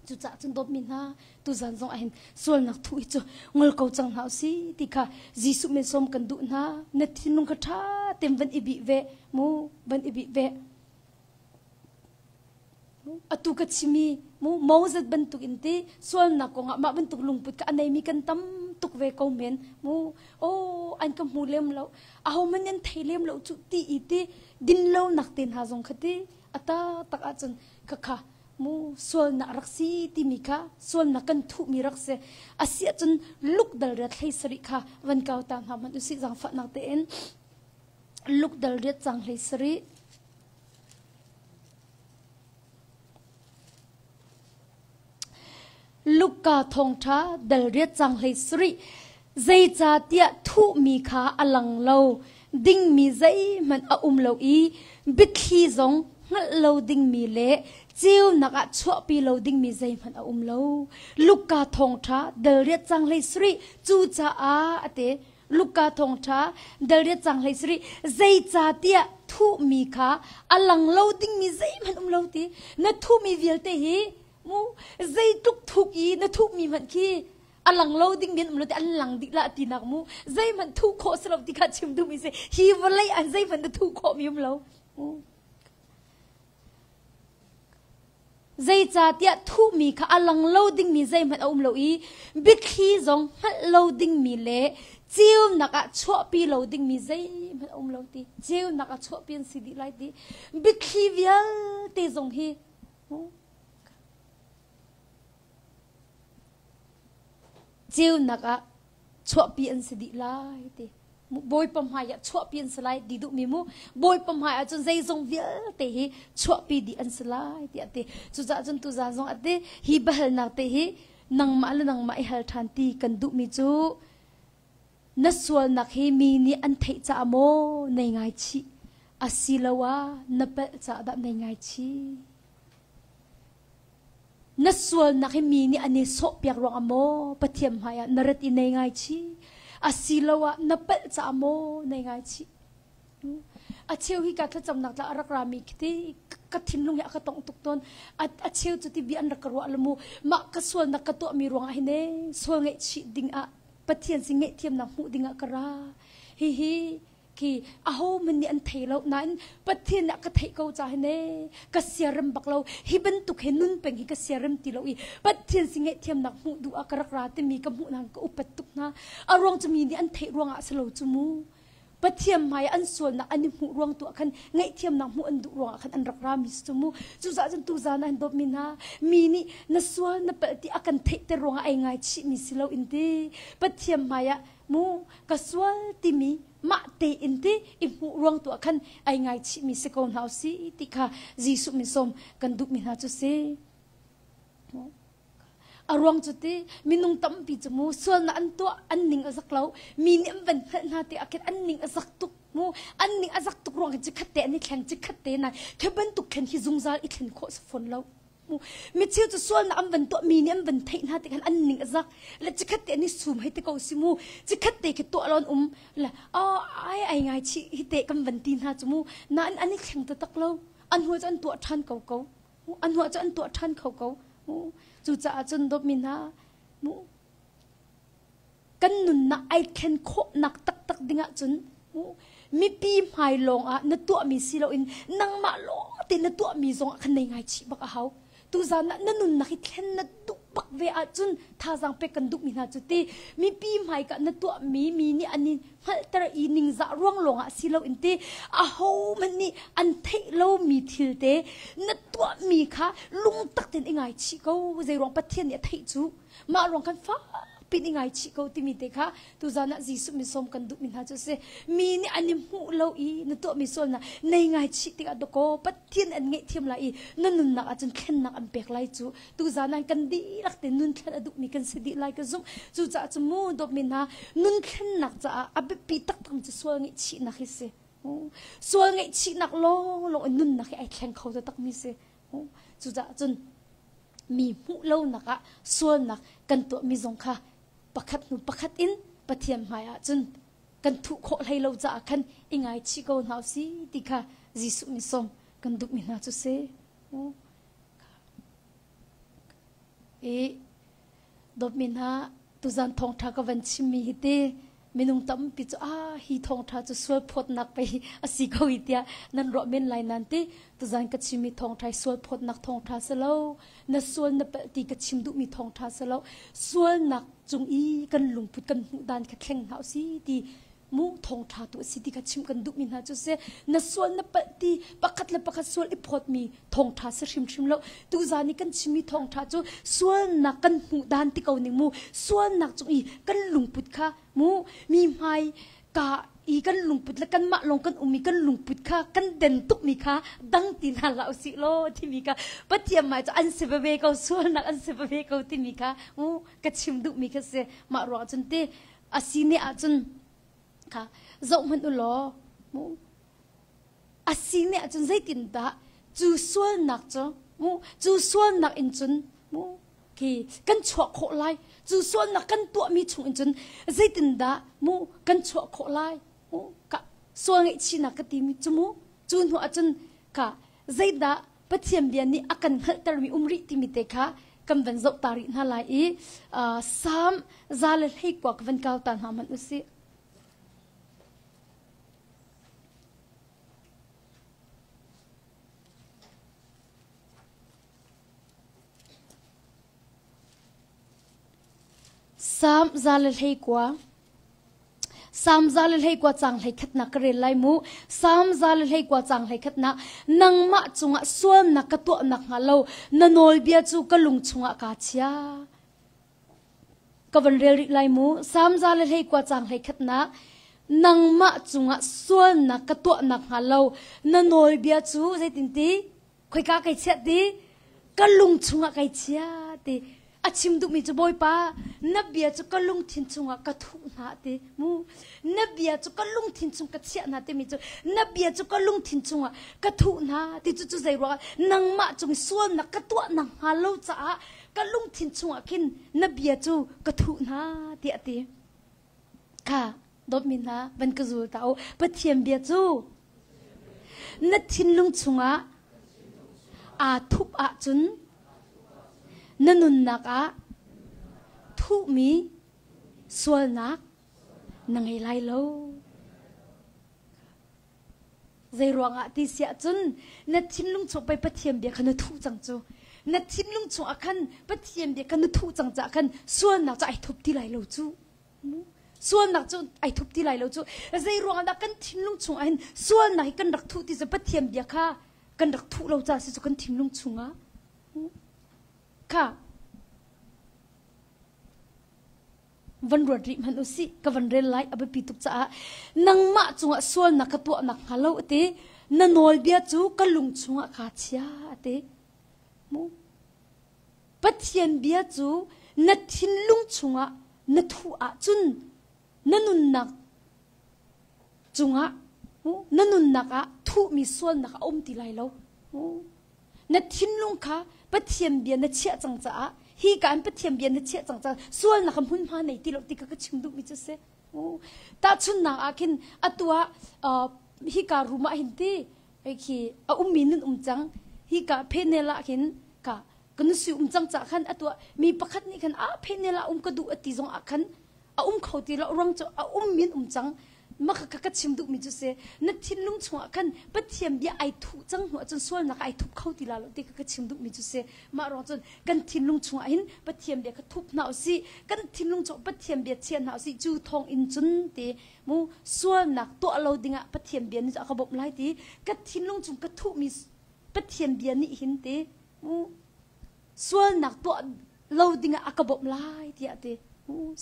cucaah cun dawtmi hna tuzan zong ah hin sualnak thu hi cu ngol ko cang hna usih ti kha Jesuh min sawm kan duh hna na thinlung kha ṭha tein van i bih ve mu van i bih ve Atu ka chimi mu Moses bantuk in ti sualnak kongah mah bantuk lungput ka a neimi kan tam tuk ve ko men mu oh an ka hmu lem lo aho man an thei lem lo cu ti i ti din lo nak te hna zong kha ti ata tak ahcun kha kha mu sualnak rak si timi kha sualnak kan thuhmi rak si asi ahcun luk dal riat hlei sarih kha van kau ta hna man usih zaangfahnak tein luk dal riat cang hlei sarih Luka thawngṭha dal riat cang hlei sarih zeicahtiah thuhmi kha a lang lo dingmi zeihmanh a um lo i biathli zong hngalh lo dingmi le ceunak ah chuahpi lo dingmi zeihmanh a um lo. Luka thawngṭha dal riat cang hlei sarih cucaah a ti Luka thawngṭha dalriat cang hlei sarih zeicahtiah thuhmi kha a lang lo dingmi zeihmanh um lo ti na thuhmi vialte hi mu zeitluk thuk i na thuhmi hmanh khi a lang lo ding men um lo ti an lang dih la tinak mu zeihmanh thuh khawh si lo ti kha chim duhmi si hi vawlei an zeihmanh na thuh khawh mi um lo Zeicahtiah thuhmi kha a lang lo dingmi zeihmanh a um lo i biathli zong hngalh lo dingmi le ceunak ah chuahpi lo dingmi zeihmanh a um lo ti. Ceunak ah chuahpi an si dih lai ti. Biathli vialte zong hi ceunak ah chuahpi an si dih lai ti. Bawipa hmai ah chuahpi an si lai ti duhmi mu Bawipa hmai ah cun zeizong vialte hi chuahpi dih an si lai tiah ti cucaah cun tuzaan zong a ti hi biahalnak te hi nangmah le nangmah i hal ṭhan ti kan duhmi cu na sualnak hi mi nih an theih caah maw nei ngaichih asiloah na palh caah dah nei ngaichih Na sualnak hi mi nih an i sawhpiak ruangah maw Pathian hmaiah na rat i nei ngaichih? Asiloah na palh caah maw nei ngaichih? A cheu hi ka thlacamnak tla a rak rami khi ti ka thinlung hi a ka tongh tuk tawn. A cheu cu ti bia an rak ka ruah lamu mah ka sualnak ka tuahmi ruangah hin ee sual ngaihchih dingah Pathian sin ngaihthiamnak hmuh dingah ka ra. Hihi. Khi aho man nih an thei lo nain Pathian nih a ka theih ko ca hin ee ka siarem bak lo hi bantuk he nun peng hi ka siarem ti lo i Pathian si ngaihthiamnak hmuh duh ah ka rak ra timi ka hmuh hna ka upat tuk hna. A ruang cu mi nih an theih ruangah a si lo cu mu. Pathian hmai an sualnak an i hmuh ruang tu ah khan ngaihthiamnak hmuh an duh ruangah khan an rak ra mi si cu mu. Cucaah cun tuzan ah hin dawtmi hna mi nih na sual na palh ti a kan theihter ruangah ai ngaichih mi si lo in ti Pathian hmai ah mu ka sual timi mah tein ti i hmuh ruang tu ah khan ai ngaichih mi si ko hna usih ti kha Jesuh min sawm kan duh mi hna cu si. A ruang cu ti minung tampi cu mu sualnak an tuah an ning a zak lo mi nih an van hngalh hna ti ah khin an ning a zak tuk mu an ning a zak tuk ruang hin chikhat te an i thleng chikhat te nai khi bantuk thlen hi zungzal i thlen khawh si fawn lo mu micheu cu sualnak an van tuah mi nih an van theih hna ti khan an ning a zak le chikhat te an i sum hei ti ko si mu chikhat te khi tuah lon um le ai ai ngai chi hi te kan van ti hna cu mu nain an i thleng taktak lo an hnu cu an tuah ṭhan ko ko An huah cu an tuah ṭhan kho ko. Cucaah cun dawtmi hna, kan nunnak ai thlen khawhnak taktak ding ahcun mipi hmai lawng ah na tuahmi si loin nangmah lawng te na tuahmi zong ah khan nei ngai chih bak a hau. Tuzan ah na nunnak hi thlen na duh bak ve ahcun thazaang pek kan duhmi hna cu ti mipi hmaika na tuahmi mi nih an in hngalhter i ningzah ruang lawngah si loin ti ahohmanh nih an theih lomi thil te na tuahmi kha lungtak tein i ngaichih ko zeiruang Pathian nih a theih cu mah ruang khan fak pin i ngaichih ko timi te kha tuzan ah Jesuh min sawm kan duhmi hna cu a si mi nih an i hmuh lo i na tuahmi sualnak nei ngaichih tikah dakaw Pathian an ngaihthiam lai i na nunnak ahcun thlennak an pek lai cu tuzan ah kan dihlak te nun thlen a duhmi kan si dih lai ka zumh cucaah cu mu dawtmi hna nun thlennak caah a biapi taktak cu sual ngaihchihnak hi si sual ngaihchihnak lawnglawng in nunnak hi ai thleng kho takmi si cucaah cun mi hmuh lonak ah sualnak kan tuahmi zong kha pakhat hnu pakhat in Pathian hmai ah cun kan thuh khawh hlei lo caah khan i ngaichih ko hna si ti kha Jesuh nih sawm kan duhmi hna cu si. I dawtmi hna tuzan thawngṭha ka van chimmi hi ti minung tampi cu ah hi thawngṭha cu sual phawtnak pei a si ko hi tiah nan ruah men lai nan ti tuzan ka chimmi thawngṭha hi sual phawtnak thawngṭha si lo na sual na palh ti ka chim duhmi thawngṭha si lo sualnak cung i kan lungput kan hmuh dan kha thleng hna usih ti mu thawngṭha tu a si ti kha chim kan duhmi hna cu si na sual na palh ti pakhat le pakhat sual i phawtmi thawngṭha si hrimhrim lo tuzan i kan chimmi thawngṭha cu sualnak kan hmuh dan ti ko ning mu sualnak cung i kan lungput kha mu mi hmai ka i kan lungput le kanmah lawng kan um i kan lungput kha kan den tukmi kha dang ti hna hlah usih law timi kha Pathian hmai cu an si veve ko sualnak an si veve ko timi kha mu ka chim duhmi kha si mah ruang cun ti a si ne ahcun kha zoh hmanh u law mu a si ne ahcun zeitindah cu sualnak cu mu cu sualnak in cun mu khi kan chuah khawh lai cu sualnak kan tuahmi chung in cun zeitindah mu kan chuah khawh lai mu ka sual ngaihchihnak ka timi cu mu cu hnu ahcun ka zeidah Pathian bia nih a kan hngalhtermi um rih timi te kha kan van zoh ta rih hna lai i Salm 121 ka van kau ta hna hmanh usih. Salm 121 Salm 121 caang 11 ka rel lai mu. Salm 121 caang 11 nangmah cungah sualnak ka tuah nakhnga lo na nawlbia cu ka lung chungah kaa chia. Ka van rel rih lai mu. Salm 121 caang 11 nangmah cungah sualnak ka tuah nakhnga lo na nawlbia cu zeitinti khoika kai chiah ti ka lung chungah kai chia ti a chim duhmi cu bawipa na bia cu ka lungthin chungah ka thuh hna ti mu na bia cu ka lungthin chung ka chiah hna timi cu na bia cu ka lungthin chungah ka thuh hna ti cu cu zei ruangah nangmah cung sualnak ka tuah nak hnga lo caah ka lungthin chungah khin na bia cu ka thuh hna tiah a ti Kha dawtmi hna van ka zul ta u. Pathian bia cu na thinlung chungah aa thup ahcun na nunnak ah thuhmi sualnak na ngei lai lo. Zei ruangah ti siah cun na thinlung chung pei Pathian bia kha na thuh cang cu. Na thinlung chungah khan Pathian bia kha na thuh cang caah khan sualnak cu ai thup ti lai lo cu. Sualnak cu ai thup ti lai lo cu. Zei ruangah dah kan thinlung chungah hin sualnak hi kan rak thuh ti cu Pathian bia kha kan rak thuh lo caah si cu kan thinlung chungah. Kha van ruat rih hmanh u sih ka van rel lai a biapi tuk caah nangmah cungah sualnak ka tuah nak hnga lo ati na nawlbia cu ka lung chungah kaa chia ati mu Pathian bia cu na thinlung chungah na thuh ahcun na nunnak cungah na nunnak ah thuhmi sualnak a um ti lai lo na thinlung kha Pathian bia na chiah cang caah hi ka in Pathian bia na chiah cang caah sualnak a hmunhma nei ti lo ti ka ka chim duhmi cu si tahchunnak ah khin atu ah hika room ah hin ti khi a ummi nun um cang hika phenel ah khin ka kan si um cang ca khan atu mi pakhat nih khan a phenel ah um ka duh ati zong ah khan a um kho ti lo ruang cu a um min um cang maka ka ka chim duhmi cu si na thinlung chungah khan Pathian bia ai thuh cang hnu ahcun sualnak ai thup kho ti la lo ti ka ka chim duhmi cu si mah ruang cun kan thinlung chungah hin Pathian bia kha thup hna usih kan thinlung chung Pathian bia chia hna usih cu thawng in cun ti mu sualnak tuah lo dingah Pathian bia nih a ka bawmh lai ti ka thinlung chung ka thuhmi Pathian bia nih hin ti mu sualnak tuah lo dingah a ka bawmh lai tiah ti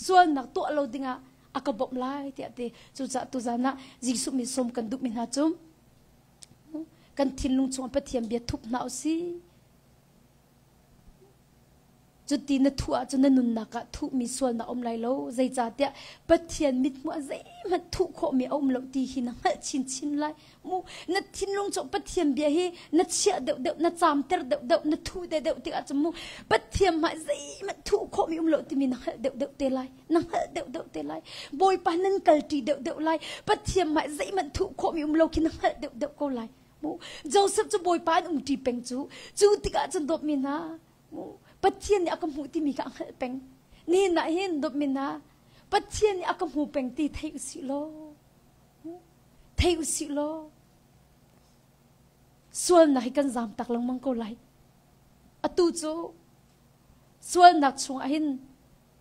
sualnak tuah lo dingah a ka bawmh lai tiah ti cucaah tuzan ah Jesuh min sawm kan duhmi hna cu kan thinlung chungah Pathian bia thup hna usih Cuti na thuh ahcun na nunnak ah thuhmi sualnak a um lai lo. Zeicahtiah Pathian mithmuh ah zeihmanh thuh khawhmi a um lo ti hi na hngalh chinchin lai. Mu na thinlung cu Pathian bia hi na chiah deuhdeuh, na caamter deuhdeuh, na thuh deuhdeuh tikah cun mu Pathian hmai zeihmanh thuh khawhmi um lo timi na hngalh deuhdeuh te lai. Na hngalh deuhdeuh te lai. Bawipa nan kalṭi deuhdeuh lai. Pathian hmai zeihmanh thuh khawhmi um lo khi na hngalh deuhdeuh ko lai. Mu Joseph cu Bawipa an umṭi peng cu. Cu tikah cun dawtmi hna, Pathian nih a ka hmuh timi kha a hngalh peng. Nihin ah hin dawtmi hna, Pathian nih a ka hmu peng ti thei usih law, thei usih law, sualnak hi kan zaam tak lengmang ko lai. Atu cu sualnak chungah hin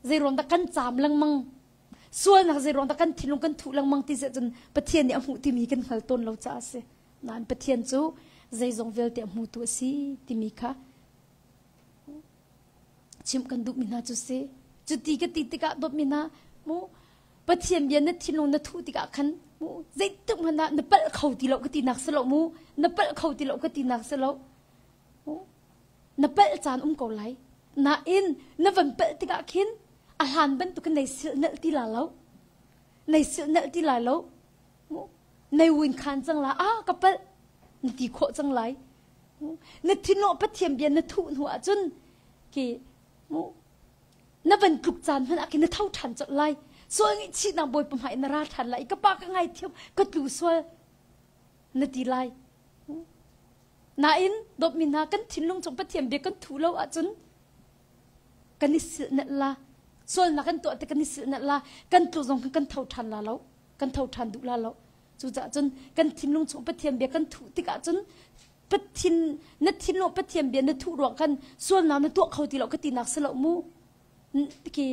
zeiruang dah kan caam lengmang sualnak zeiruang dah kan thinlung kan thuh lengmang ti cun Pathian nih a hmuh timi kan hngal tawn lo caah a si. Nain Pathian cu zeizong vialte a hmutu a si timi kha chimh kan duhmi hna cu si. Cuti ka ti tikah dawtmi hna mu Pathian bia na thinlung na thuh tikah khan mu zeitik hmanh ah na palh kho ti lo ka ti nak si lo mu na palh kho ti lo ka ti nak si lo mu na palh caan um ko lai nain na van palh tikah khin a hlan bantukin nei silhnalh ti la lo nei silhnalh ti lai lo mu nei win khan cang la ah ka palh na ti khawh cang lai na thinlung Pathian bia na thuh hnu ahcun ki mu na van tluk caan hmanh ah khin na tho ṭhan colh lai sual ngaihchihnak bawipa hmai na ra ṭhan lai ka pa ka ngaithiam ka tlu sual na ti lai nain dawtmi hna kan thinlung chung Pathian bia kan thuh lo ahcun kan i silhnalh la sualnak kan tuah te kan i silhnalh la kan tlu zong kan tho ṭhan la lo kan tho ṭhan duh la lo cucaah cun kan thinlung chung Pathian bia kan thuh tikah cun Pathin na thinlung Pathian bia na thuh ruang khan sualnak na tuah kho ti lo ka ti nak si lo mu ki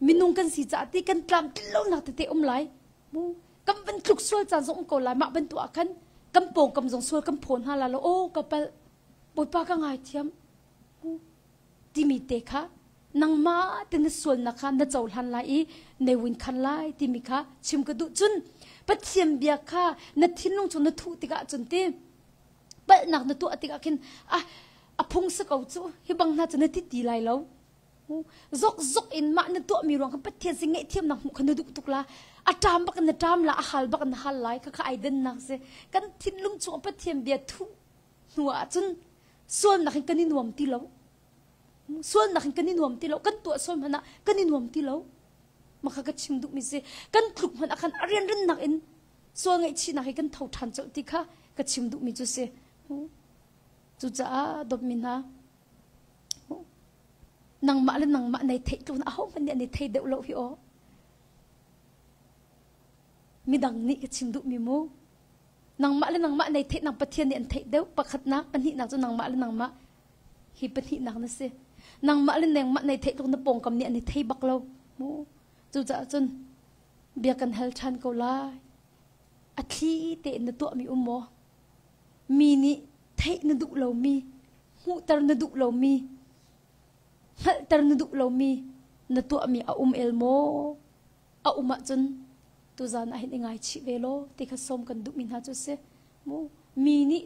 minung kan si caah ti kan tlam tlonak tete um lai mu kan van tluk sual caan zong um ko lai mah bantuk ah khan kan pawngkam zong sual kan phaw hna la lo aw ka palh bawipa ka ngaithiam timi te kha nangmah te na sualnak kha na cohlan lai i ne win khan lai timi kha chim ka duh cun Pathian bia kha na thinlung chung na thuh tikah cun ti palhnak na tuah tikah khin ah a phung si ko cu hi bang hna cu na ti ti lai lo zok zok in mah na tuahmi ruang khan Pathian sin ngaihthiamnak hmuh kha na duh tuk la a ṭam bak in na ṭam la a hal bak in na hal lai kha kha ai dennak si kan thinlung chung Pathian bia thuh hnu ah cun sualnak in kan i nuam ti lo sualnak in kan i nuam ti lo kan tuah sual hmanh ah kan i nuam ti lo maka ka chim duhmi si kan tluk hmanh ah khan a rianrannak in sual ngaihchihnak hi kan tho ṭhan colh ti kha ka chim duhmi cu si cucaah dawtmi hna nangmah le nangmah nei theih tlun ahohmanh nih an i thei deuh lo hi aw midang nih ka chim duhmi mu. Nangmah le nangmah nei theihnak Pathian nih an theih deuh. Pakhatnak, pahnihnak cu nangmah le nangmah hi pahnihnak na si. Nangmah le nangmah nei theih tuk na pawngkam nih an i thei bak lo. Mu. Cucaah cun bia kan hal ṭhan ko lai. A thli tein na tuahmi um maw? Mi nih theih na duh lomi, hmuhter na duh lomi, hngalhter na duh lomi na tuahmi a um el maw? A um ahcun tuzan ah hin i ngaichih ve law ti kha sawm kan duhmi hna cu si. Mu mi nih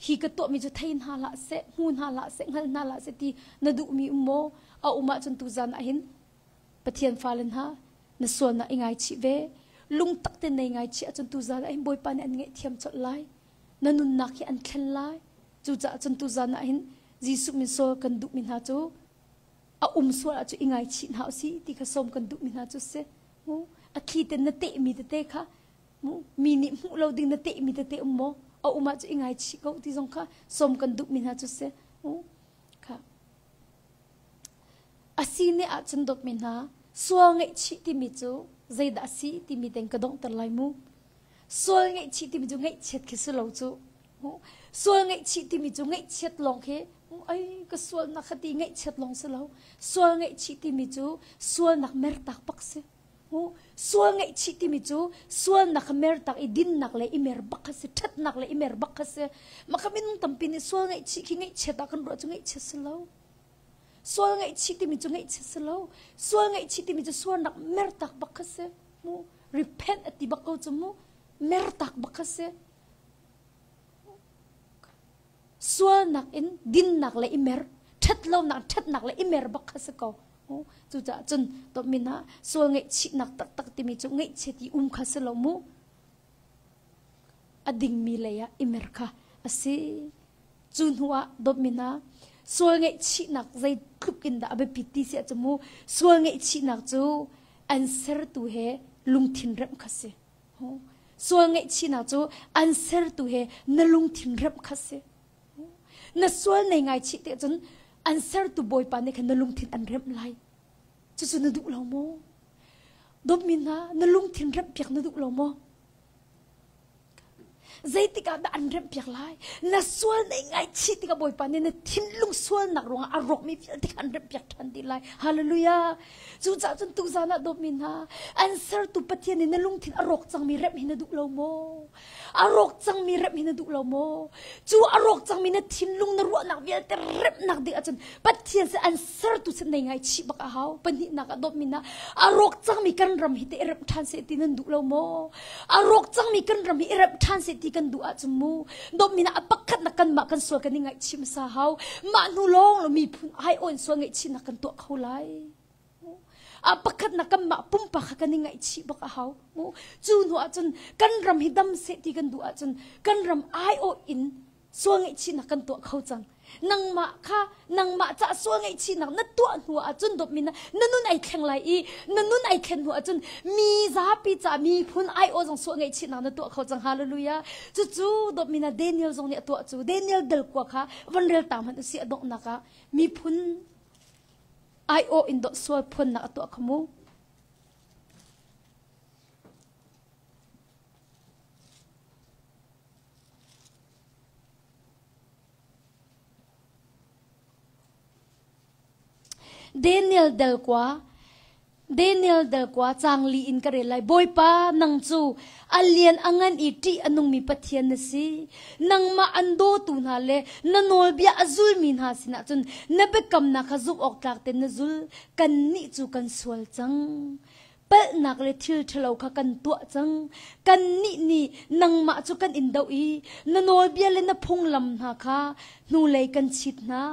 hi ka tuahmi cu thei hna hlah seh, hmu hna hlah seh, hngal hna hlah seh ti na duhmi um maw? A um ahcun tuzan ah hin Pathian fale hna na sualnak i ngaichih ve. Lungtak te nei ngaichih ahcun tuzan ah hin Bawipa nih an ngaihthiam colh lai. Na nunnak hi an thlen lai. Cucaah cun tuzan ah hin Jesuh min sawl kan duhmi hna cu a um sual ahcun i ngaichih hna usih ti kha sawm kan duhmi hna cu si. Mu a thli ten na tehmi tete kha mu mi nih hmuh lo ding na tehmi tete um maw? A um ahcun i ngaichih ko ti zong kha sawm kan duhmi hna cu si. Mu kha A si ne ahcun dawtmi hna, sual ngaihchih timi cu zeidah a si timi teng ka donghter lai mu. Sual ngaihchih timi cu ngaihchiat khi si lo cu. Sual ngaihchih timi cu ngaihchiat lawng khi ai ka sualnak kha ti ngaihchiat lawng si lo. Sual ngaihchih timi cu sualnak mertak bak si. Sual ngaihchih timi cu sualnak kha mertak i dinnak le i mer bak kha si, ṭhatnak le i mer bak kha si. Mah kha minung tampi nih sual ngaihchih khi ngaihchiat ah kan ruah cu ngaihchiat si lo. Sual ngaihchih timi cu ngaihchih si lo. Sual ngaihchih timi cu sualnak mertak bak kha si. Mu repent a ti bak ko cu mu mertak bak kha si. Sualnak in dinnak le i mer, ṭhatlonak ṭhatnak le i mer bak kha si ko. Cucaah cun dawtmi hna sual ngaihchihnak taktak timi cu ngaihchiat i um kha si lo mu. A dingmi lei ah i mer kha a si. Cu hnu ah dawtmi hna, sual ngaihchihnak zeitluk in dah a biapit ti si ahcun mu sual ngaihchihnak cu an sertu he lungthin remh kha si. Sual ngaihchihnak cu an sertu he na lungthin remh kha si. Na sual nei ngaichih te cun an sertu Bawipa nih khan na lungthin an remh lai. Cucu na duh lo maw? Dawtmi hna, na lungthin remhpiak na duh lo maw? Zeitik ah dah an remhpiak lai? Na sual nei ngaichih tikah Bawipa nih na thinlung sualnak ruangah a rawkmi vialte kha an remhpiak ṭhan dih lai. Hallelujah! Cucaah cun tuzan ah dawtmi hna, an sertu Pathian nih na lungthin a rawk cangmi remh hi na duh lo maw? A rawk cangmi remh hi na duh lo maw? Cu a rawk cangmi na thinlung na ruahnak vialte remhnak ding ahcun Pathian sin an sertu sin nei ngaichih bak a hau. Pahnihnak ah dawtmi hna, a rawk cangmi kan ram hi te i remh ṭhan seh ti nan duh lo maw? A rawk cangmi kan ram hi i remh ṭhan seh ti kan duh ahcun mu dawtmi hna a pakhatnak kanmah kan sual kan i ngaihchih hmasa hau. Mah hnu lawng lo miphun aiawh in sual ngaihchihnak kan tuah kho lai. A pakhatnak kanmah pumpak kha kan i ngaihchih bak a hau. Mu cu hnu ahcun kan ram hi dam seh ti kan duh ahcun kan ram aiawh in sual ngaihchihnak kan tuah kho cang nangmah kha nangmah ca sual ngaihchihnak na tuah hnu ahcun dawtmi na na nun ai thleng lai i na nun ai thlen hnu ahcun mi zapi ca miphun aiawh zong sual ngaihchihnak na tuah kho cang hallelujah cucu dawtmi na Daniel zong nih a tuah cu Daniel dal kua kha van rel ta hmanh usih a donghnak ah miphun aiawh in dawt sual phuannak a tuah kha mu Daniel del kua Daniel del kua cang li in ka rel lai Bawipa nang cu a lian a ngan i ṭih a nungmi Pathian na si nangmah an dawtu hna le na nawlbia a zulmi hna sinah cun na biakamnak kha zumh awk tlak tein na zul kannih cu kan sual cang palhnak le thil ṭhalo kha kan tuah cang. Kannih nih nangmah cu kan in doh i na nawlbia le na phunglam hna kha hnulei kan chit hna.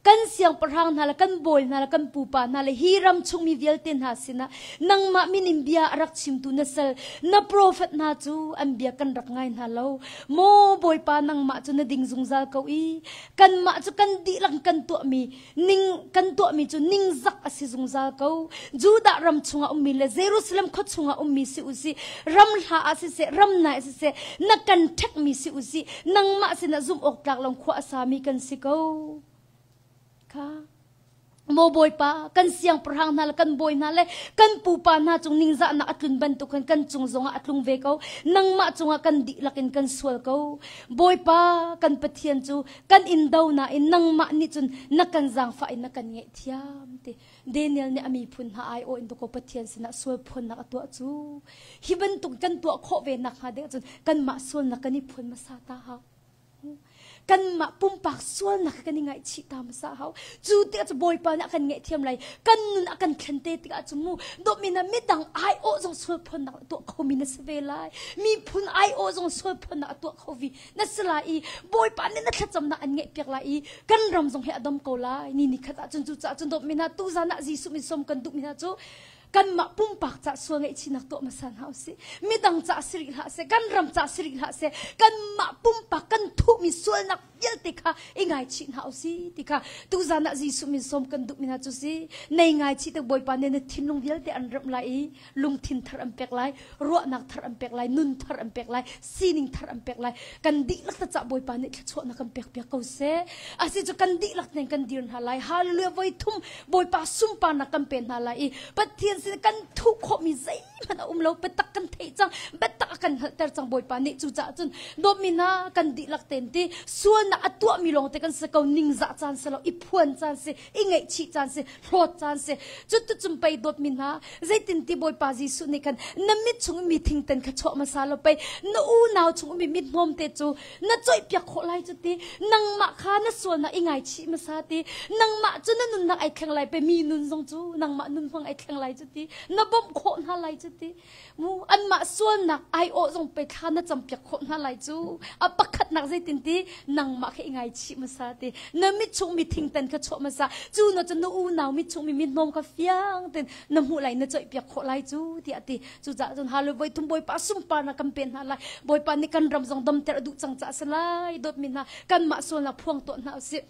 Kan siangpahrang hna le kan bawi hna le kan pupa hna le hi ram chungmi vialte hna sinah nangmah min in bia a rak chimtu na sal na profet hna cu an bia kan rak ngai hna lo. Maw Bawipa nangmah cu na ding zungzal ko i kanmah cu kan dihlak kan tuahmi ning kan tuahmi cu ningzak a si zungzal ko Judah ram chungah ummi le Jerusalem khua chungah ummi si usih ram hla ah siseh ram nai siseh na kan ṭhekmi si usih nangmah sinah zumh awk tlak lo khua a sami kan si ko kha. Maw Bawipa, kan siangpahrang hna le kan bawi hna le kan pupa hna cung ningzahnak a tlun bantuk khan kan cung zongah a tlung ve ko. Nangmah cungah kan dihlak in kan sual ko. Bawipa, kan Pathian cu kan in do nain nangmah nih cun na kan zaangfah in na kan ngaihthiam ti. Daniel nih a miphun hna aiawh in dakaw Pathian sinah sual phuannak a tuah cu. Hi bantuk kan tuah khawh ve nakhnga ding ahcun kanmah sualnak kan i phuan hmasa ta hau. Kanmah pumpak sualnak kan i ngaihchih ta hmasa hau. Cu tikah cu Bawipa nih a kan ngaihthiam lai. Kan nun a kan thlen te tikah cu mu dawtmi na midang aiawh zong sual phuannak a tuah khomi na si ve lai. Miphun aiawh zong sual phuannak a tuah kho vi na si lai i Bawipa nih na thlacamnak an ngaihpiak lai i kan ram zong hi a dam ko lai. Ni ni khat ahcun cucaah cun dawtmi hna tuzan ah Jesuh min sawm kan duhmi hna cu kanmah pumpak ca sual ngaihchihnak tuah hmasa hna usih. Midang ca si rih hlah seh, kan ram ca si rih hlah seh, kanmah pumpak kan thuhmi sualnak vialte kha i ngaichih hna usih ti kha tuzan ah Jesuh min sawm kan duhmi hna cu si. Nei ngaichih te Bawipa nih na thinlung vialte an remh lai i lungthin thar an pek lai, ruahnak thar an pek lai, nun thar an pek lai, sining thar an pek lai. Kan dihlak ta cah Bawipa nih thluachuahnak kan pek piak ko seh. Asi cu kan dihlak nen kan dir hna lai. Hallelujah voi thum Bawipa sunparnak kan pe hna lai i Pathian sin kan thuh khawhmi zeihmanh a um lo. Biatak kan theih cang, biatak a kan hngalhter cang Bawipa nih. Cucaah cun dawtmi hna kan dihlak ten ti sualnak a tuahmi lawngte kan si ko ningzah caan si lo, i phuan caan si, i ngaihchih caan si, hlawt caan si. Cuticun pei dawtmi hna zeitin ti Bawipa Jesuh nih khan na mit chung mi thingten kha chuah hmasa lo pei na unau chung mi mit hnawm te cu na coihpiak khawh lai cu ti nangmah kha na sualnak i ngaichih hmasa ti nangmah cu na nunnak ai thleng lai pe mi nun zong cu nangmah nun hmang ai thleng lai cu ti na bawmh khawh hna lai cu ti mu anmah sualnak aiawh zong pe thla na campiak khawh hna lai cu a pakhatnak zeitin ti nangmah kha i ngaichih hmasa ti na mit chung mi thingtan kha chuah hmasa cu na cu na unau mit chung mi mithnawm kha fiang ten na hmuh lai na coihpiak khawh lai cu tiah ti cucaah cun halu voi thum bawipa sunparnak kan pe hna lai bawipa nih kan ram zong damter a duh cang caah si lai dawtmi hna kanmah sualnak phuang tuah hna usih.